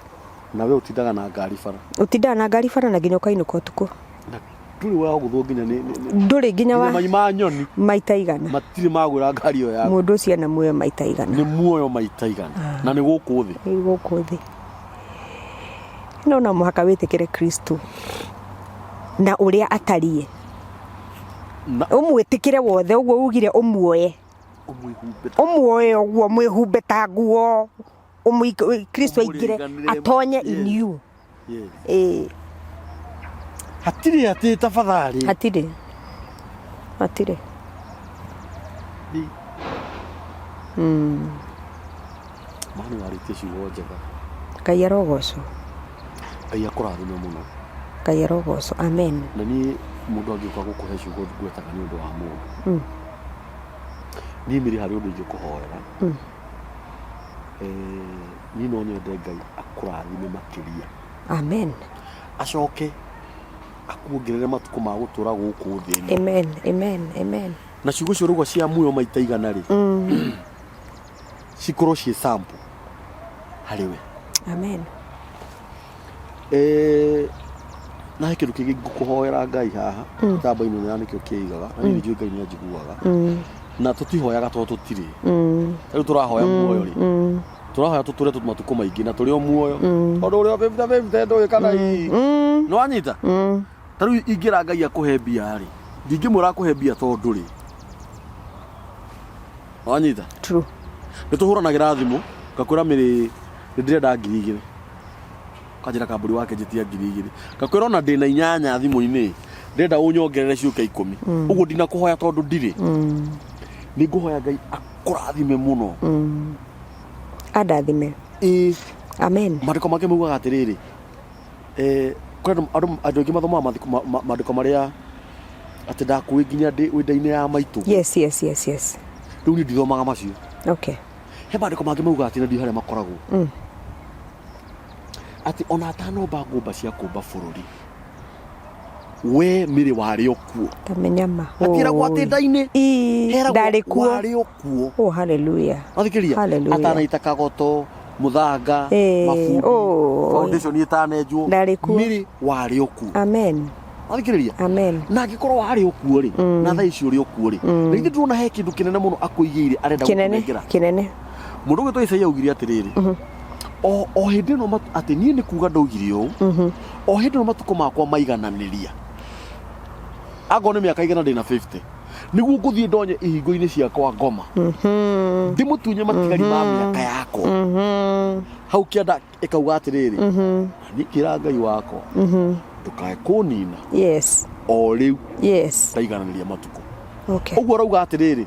Na we ũtindaga na ngari bara. Ũtindaga na ngari bara na nginya ũkainũka ũtukũ. Na ndũrĩ wagũthwo nginya nĩ Ndũrĩ nginya wa nginya mai ma nyoni. Maita igana. Matirĩ magwĩra ngari ĩyo yaku. Mũndũ ũcio ena muoyo maita igana. Nĩ muoyo maita igana na nĩ gũkũ thĩ. Nĩ gũkũ thĩ. No mũhaka wĩtĩkĩre Kristo na ũrĩa atariĩ. Na Ũmwĩtĩkĩre wothe ũguo ugire, ũmuoye. Ũmwĩhumbe. Ũmuoye ũguo, mwĩhumbe ta nguo, Kristo aingĩre. Ũmũrĩganĩre. Atonye in you. Ĩĩ. Hatirĩ atĩ tafadhali. Hatirĩ, hatirĩ. Mani warĩtie ciugo njega. Ngai arogocwo. Ngai akũrathime mũno. Ngai arogocwo, amen. Na niĩ mũndũ angĩũka gũkũhe ciugo ngwetaga nĩ ũndũ wa mũndũ. Niĩ mĩrĩ harĩ ũndũ ingĩkũhoera. Niĩ no nyende Ngai akũrathime makĩria. Amen. Acoke akuongerere matukũ ma gũtũra gũkũ thĩ ĩno. Amen, amen, amen. Na ciugo icio rauga cia muoyo maita igana rĩ, cikorwo ciĩ sample harĩ we. Amen. Na he kĩndũ kĩngĩ ngũkũhoera Ngai haha mĩtambo-inĩ ĩno ya nĩkĩo kĩigaga, na niĩ nĩ njũĩ Ngai nĩ anjiguaga, na tũtihoyaga tondũ tũtirĩ. Rĩu tũrahoya muoyo rĩ, tũrahoya tũtũre matukũ maingĩ na tũrĩ o muoyo, tondũ ũrĩ o 50-50, ndũĩ kana hihi nĩ wanyita. Ta rĩu ingĩra Ngai akũhe mbia rĩ, ndingĩmwĩra akũhe mbia tondũ rĩ wanyita. True. Nĩ tũhũranagĩra thimũ, ngakwĩra, "Mĩrĩ, nĩ ndĩrenda 2000." Ũkanjĩra, "Kambũri wake, njĩtia 2000." Ngakwĩra, "Ona ndĩna 8 thimũ-inĩ, ndĩrenda ũnyongerere ciũke 10." Ũguo ndinakũhoya tondũ ndirĩ. Nĩ ngũhoya Ngai akũrathime mũno. Andathime. Ĩĩ. Amen. Maandĩko make maugaga atĩrĩrĩ, kũrĩ andũ aingĩ mathomaga maandĩko marĩa atĩ ndakũĩ nginya ndĩ wĩ nda-inĩ ya maitũ. Rĩu niĩ ndithomaga macio. He maandĩko mangĩ maugaga atĩ, na ndiũĩ harĩa makoragwo, atĩ ona atanomba ngũmba cia kũmba bũrũri, we mĩrĩ warĩ o kuo. Tamenya ma. Hatiragwo atĩ nda-inĩ. Ii, Heragwo ndarĩ kuo. warĩ o kuo. Oh, hallelujah. Wathikĩria. Hallelujah. Atanaita kagoto mũthanga, mabundi, foundation ĩtanenjwo. Ndarĩ kuo. Mĩrĩ warĩ o kuo. Amen. Wathikĩrĩria. Amen. Na angĩkorwo warĩ o kuo rĩ, na thaa ici ũrĩ o kuo rĩ, na ithuĩ ndĩrona he kĩndũ kĩnene mũno akũigĩire arenda Kinene. gũkũnengera. Kinene. Mũndũ ũgwĩtwo Isaia augire atĩrĩrĩ, o hĩndĩ ĩno atĩ niĩ nĩ kuga ndaugire ũũ, o hĩndĩ ĩno matukũ makwa maigananĩria, angorwo nĩ mĩaka 100 ndĩna 50, nĩguo ngũthiĩ ndonye ihingo-inĩ ciakwa ngoma, ndĩmũtunye matigari ma mĩaka yakwa. Hau kĩanda ĩkauga atĩrĩrĩ, niĩ ngĩra Ngai wakwa, ndũkae kũnina o rĩu ndaigananĩria matukũ. Ũguo arauga atĩrĩrĩ,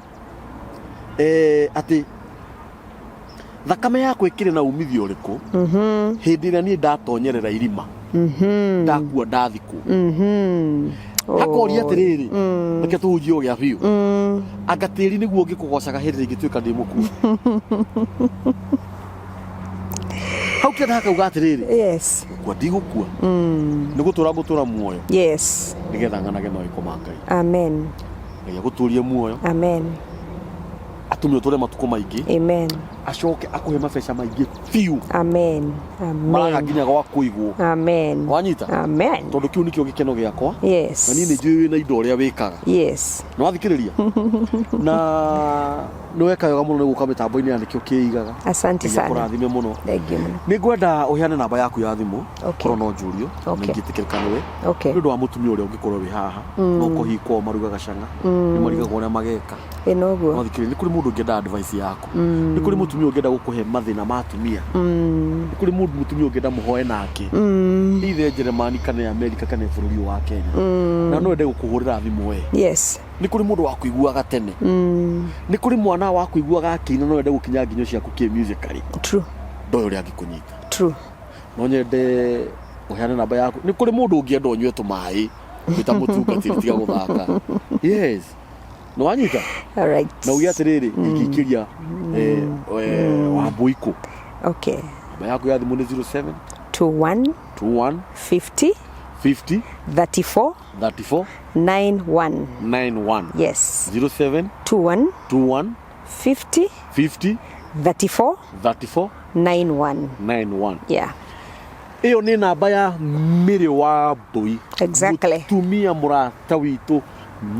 atĩ thakame yakwa ĩkĩrĩ na umithio ũrĩkũ hĩndĩ ĩrĩa niĩ ndatonyerera irima, ndakua, ndathikwo? Hakoria atĩrĩrĩ, reke tũhunjie ũgĩa biũ, anga tĩri nĩguo ũngĩkũgocaga hĩndĩ ĩrĩa ingĩtuĩka ndĩ mũkuũ? Hau kĩanda hakauga atĩrĩrĩ, gũkua ndigũkua, nĩ gũtũra ngũtũra muoyo, nĩgetha ng'anage mawĩko ma Ngai. Amen. Ngai agũtũrie muoyo, Amen. Atũme ũtũre matukũ maingĩ, Amen. Acoke akũhe mabeca maingĩ biũ, Amen. Maraga Amen. nginya gwa kũigwo. Amen. Wanyita? Amen. Tondũ kĩu nĩkĩo gĩkeno gĩakwa, na niĩ nĩ njũĩ wĩna indo ũrĩa wĩkaga. Nĩ wathikĩrĩria na nĩ weka wega mũno nĩ gũka mĩtambo-inĩ ya Nĩkĩo Kĩigaga. Asante Ngai sana. akũrathime mũno. Thank you mũno. Nĩ ngwenda ũheane namba yaku ya thimũ, korwo no njũrio na ingĩtĩkĩrĩka nĩwe, nĩ ũndũ wa mũtumia ũrĩa ũngĩkorwo wĩ haha no kũhikwo marugaga cang'a, nĩ marigagwo ũrĩa mageka. Ĩ noguo. No thikĩrĩria, nĩ kũrĩ mũndũ ũngĩenda advice yaku, nĩ kũrĩ mũtumia ũngĩenda gũkũhe mathĩna ma atumia, nĩ kũrĩ mũndũ mũtumia ũngĩenda mũhoe nake, either Jeremani kana Amerika kana bũrũri ũyũ wa Kenya, na no ende gũkũhũrĩra thimũ we. Nĩ kũrĩ mũndũ wakũiguaga tene, nĩ kũrĩ mwana wakũiguaga akĩina no ende gũkinya nginyo ciaku kĩ musically. Ndoĩ ũrĩa angĩkũnyita. No nyende ũheane namba yaku. Nĩ kũrĩ mũndũ ũngĩenda ũnyue tũmaĩ wĩ ta mũtungatĩri, tiga gũthaka. Yes, nĩ wanyita? All right. Na uge atĩrĩrĩ, ingĩikĩria Wambũi kũ? Namba yaku ya thimũ nĩ 07 21 21 50 50 34 34 91. 91. Yes. 07 21 21 50 50 34 34 91. 91. Yeah. Ĩyo nĩ namba ya Mĩrĩ wa Mbũi. Mũtumia mũrata witũ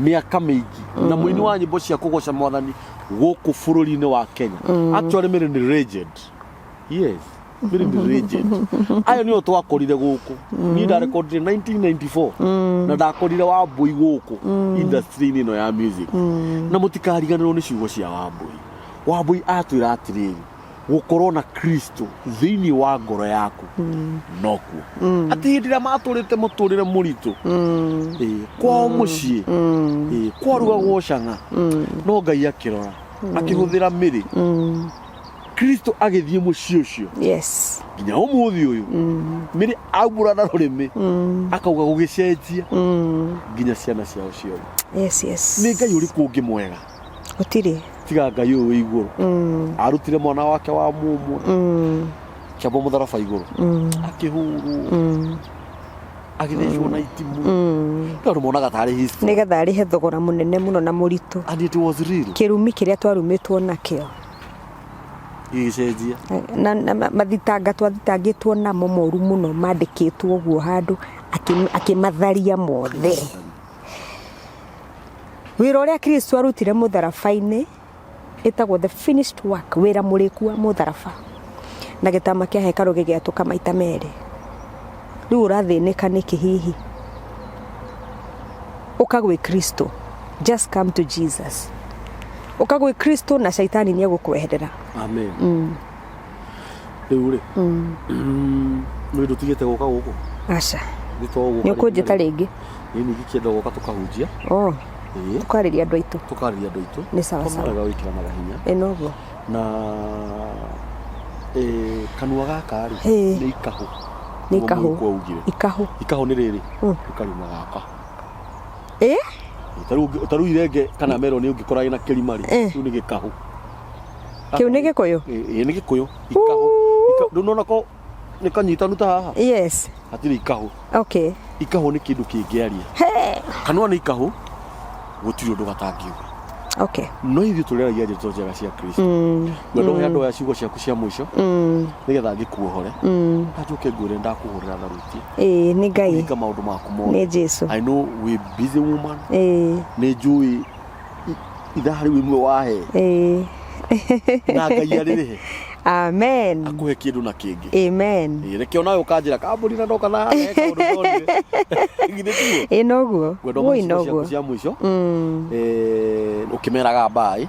mĩaka mĩingĩ na mũini wa nyĩmbo cia kũgoca mwathani gũkũ bũrũri-inĩ wa Kenya. Actually Mĩrĩ nĩ legend. Yes, Mĩrĩ nĩ legend. Ayo nĩo twakorire gũkũ. Niĩ ndarekondire 1994 na ndakorire Wambũi gũkũ industry-inĩ ĩno ya music. Na mũtikariganĩrwo nĩ ciugo cia Wambũi. Wambũi atwĩra atĩrĩrĩ, gũkorwo na Kristo thĩinĩ wa ngoro yaku nokuo atĩ hĩndĩ ĩrĩa matũrĩte mũtũrĩre mũritũ, kwao mũciĩ, kwarugagwo cang'a, no Ngai akĩrora akĩhũthĩra mĩrĩ Kristo agĩthiĩ mũciĩ ũcio. Nginya ũmũthĩ ũyũ mĩrĩ aumbũra na rũrĩmĩ akauga gũgĩcenjia nginya ciana ciao ciothe. Nĩ Ngai ũrĩkũ ũngĩ mwega? Gũtirĩ. Tiga Ngai ũyũ wĩ igũrũ. Arutire mwana wake wa mũmwe kĩambo mũtharaba igũrũ, akĩhũrwo, agĩthecwo na itimũ. Rĩu andũ monaga tarĩ history. Nĩgetha arĩhe thogora mũnene mũno na mũritũ. And it was real. Kĩrumi kĩrĩa twarumĩtwo nakĩo gĩgĩcenjia. Na mathitanga twathitangĩtwo namo moru mũno mandĩkĩtwo ũguo handũ, akĩmatharia mothe. Wĩra ũrĩa Kristo arutire mũtharaba-inĩ ĩtagwo the finished work, wĩra mũrĩku wa mũtharaba, na gĩtama kĩa hekarũ gĩgĩatũka maita merĩ. Rĩu ũrathĩnĩka nĩkĩ hihi? Ũka gwĩ Kristo, just come to Jesus. Ũka gwĩ Kristo na caitani nĩ egũkweherera. Amen. Rĩu rĩ, nĩ ndũtigĩte gũka gũkũ? Aca. Nĩ to gũka. Nĩ ũkũnjĩta rĩngĩ? Nĩ ningĩ kĩenda gũka tũkahunjia. Oh. Ĩĩ. Tũkarĩria andũ aitũ. Tũkarĩria andũ aitũ. Nĩ sawa sawa. Tũmeraga wĩkĩranaga hinya. Ĩ noguo. Na kanua gaka rĩ, nĩ ikahũ. Nĩ ikahũ. Nĩguo augire. Ikahũ. Ikahũ nĩ rĩrĩ, nĩ karima gaka. Ĩ? Ta rĩu irenge kana meroni ũngĩkora ĩna kĩrima rĩ, kĩu nĩ gĩkahũ. Kĩu nĩ Gĩkũyũ? Ĩ, nĩ Gĩkũyũ. Ikahũ. Ndũnona ko nĩ kanyitanu ta haha? Yes. Hatirĩ ikahũ. Ikahũ nĩ kĩndũ kĩngĩaria. Kanua nĩ ikahũ, gũtirĩ ũndũ gatangiuga. No ithuĩ tũrĩaragia ndeto njega cia Kristo. Ngwenda ũhe andũ aya ciugo ciaku cia mũico, nĩgetha ngĩkuohore na njoke ngwĩre ndakũhũrĩra tharuti. Ĩĩ, nĩ Ngai. Kũhinga maũndũ maku mothe. Nĩ Jesu. I know we busy woman. Nĩ njũĩ ithaa rĩu ĩmwe wahe. Na Ngai arĩrĩhe. Amen. Akũhe kĩndũ na kĩngĩ. Amen. Ĩĩ, reke onawe ũkanjĩra kambũri na ndoka na he kaũndũ ndonire. Githĩ tiguo? Ĩ noguo. Ngwenda Woi ũmahe ciugo ciaku noguo. cia mũico, ũkĩmeraga mbaĩ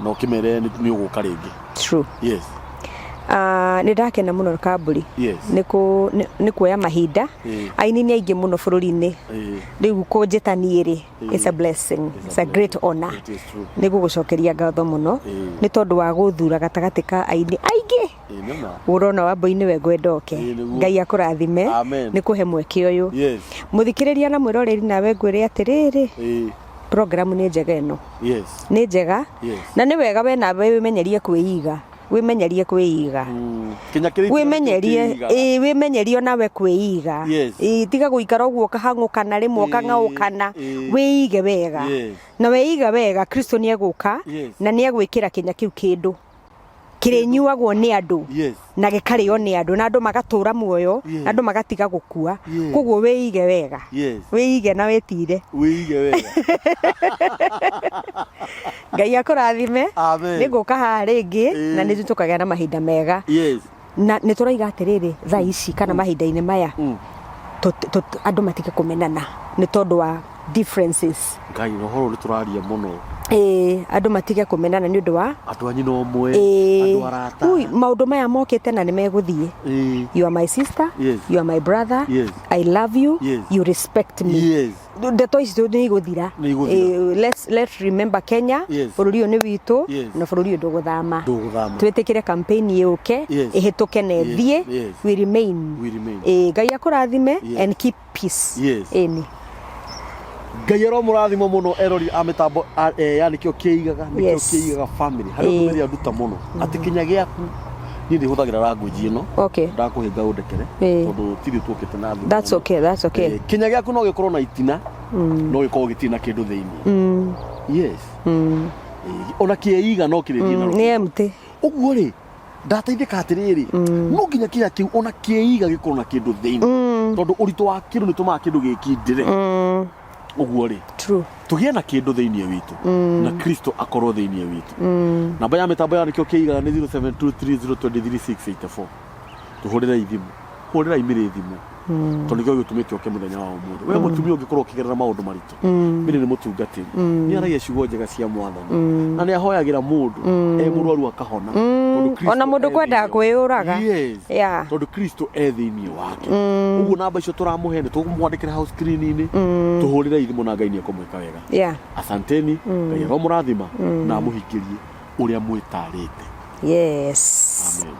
na ũkĩmere nĩ ũgũka rĩngĩ. True. Yes. Nĩ ndakena mũno kambũri. Nĩ kuoya mahinda. Aini nĩ aingĩ mũno bũrũri-inĩ. Rĩu kũnjĩta niĩ rĩ, it's a blessing. It's a great honor. It is true. Nĩ gũgũcokeria ngatho mũno nĩ tondũ wa gũthura gatagatĩ ka aini aingĩ. Ĩĩ nĩ ma. Ũrona Wambũi nĩwe ngwenda oke. Ĩĩ nĩguo. Ngai akũrathime. Amen. Nĩ kũhe mweke ũyũ. Yes. Mũthikĩrĩria na mwĩroreri nawe ngwĩre atĩrĩrĩ, Ĩĩ. program nĩ njega ĩno. Yes. Nĩ njega. Yes. Na nĩ wega we nawe wĩmenyerie kwĩiga. Wĩmenyerie kwĩiga. Kinya kĩrĩ Wĩmenyerie, ĩĩ wĩmenyerie onawe kwĩiga. Yes. Ĩĩ tiga gũikara ũguo ũkahang'ũkana rĩmwe ũkang'aũkana. Ĩĩ. Wĩige wega. Yes. Na weiga wega Kristo nĩ egũka Yes. na nĩ egwĩkĩra kĩnya kĩu kĩndũ kĩrĩnyuagwo nĩ andũ Yes. na gĩkarĩo nĩ andũ na andũ magatũra muoyo Yes. na andũ magatiga gũkua. Yes. Koguo wĩige wega. Yes. Wĩige na wĩtire. Wĩige wega. Ngai akũrathime. Amen. Nĩ ngũka haha rĩngĩ Ĩĩ. na nĩ tũkagĩa na mahinda mega. Yes. Na nĩ tũraiga atĩrĩrĩ thaa ici kana mahinda-inĩ maya andũ matige kũmenana nĩ tondũ wa differences. Ngai na ũhoro nĩ tũraria mũno. Ĩĩ, andũ matige kũmenana nĩ ũndũ wa Andũ a nyina ũmwe, Ĩĩ. andũ arata. Ui, maũndũ maya mokĩte na nĩ megũthiĩ. Ĩĩ. You are my sister. Yes. You are my brother. Yes. I love you. Yes. You respect me. Yes. Ndeto ici nĩ igũthira. Nĩ igũthira. Ĩĩ, let's remember Kenya. Yes. Bũrũri ũyũ nĩ witũ Yes. na bũrũri ũyũ ndũgũthama. Ndũgũthama. Twĩtĩkĩre campaign yũke Yes. ĩhĩtũke na Yes. ĩthiĩ. Yes. We remain. We remain. Ĩĩ, Ngai akũrathime Yes. and keep peace. Yes. Ĩni. Ngai aromũrathima mũno erori a mĩtambo ya nĩkĩo kĩigaga nĩkĩo Yes. kĩigaga family harĩ ũndũ Ĩĩ. mĩrĩa nduta mũno atĩ kinya gĩaku niĩ ndĩhũthagĩra language ĩno Okay. ndakũhĩnga ũndekere Ĩĩ. tondũ tirĩ tuokĩte na thimũ That's mũno. okay, that's okay. Ĩĩ, kinya gĩaku no gĩkorwo na itina no gĩkorwo gĩtirĩ na kĩndũ thĩinĩ. Yes. Ĩĩ, ona kĩiga no kĩrĩthiĩ na Nĩ empty. Ũguo rĩ ndateithĩka atĩrĩrĩ no nginya kĩnya kĩu ona kĩiga gĩkorwo na kĩndũ thĩinĩ tondũ ũritũ wa kĩndũ nĩ tũmaga kĩndũ gĩkindĩre. Ũguo rĩ True. tũgĩe na kĩndũ thĩinĩ witũ na Kristo akorwo thĩinĩ witũ. Namba ya mĩtambo ya nĩkĩo kĩigaga nĩ 0723023684. Tũhũrĩre thimũ, hũrĩra imĩrĩ thimũ tondũ nĩkĩo gĩtũmĩte ũke mũthenya wa ũmũthĩ. We mũtumia ũngĩkorwo ũkĩgerera maũndũ maritũ, mĩrĩ nĩ mũtungatĩri, nĩ aragia ciugo njega cia mwathani na nĩ ahoyagĩra mũndũ e mũrwaru akahona tondũ Kristo Ona mũndũ e kwendaga thĩinĩ. kwĩyũraga. Yes. Yeah. Tondũ Kristo e thĩinĩ wake. Ũguo namba icio tũramũhe nĩ tũkũmwandĩkĩra hau screen-inĩ, tũhũrĩre thimũ na Ngai nĩ ekũmwĩka wega. Yeah. Asanteni. Ngai aromũrathima na amũhingĩrie ũrĩa mwĩtarĩte. Yes. Amen.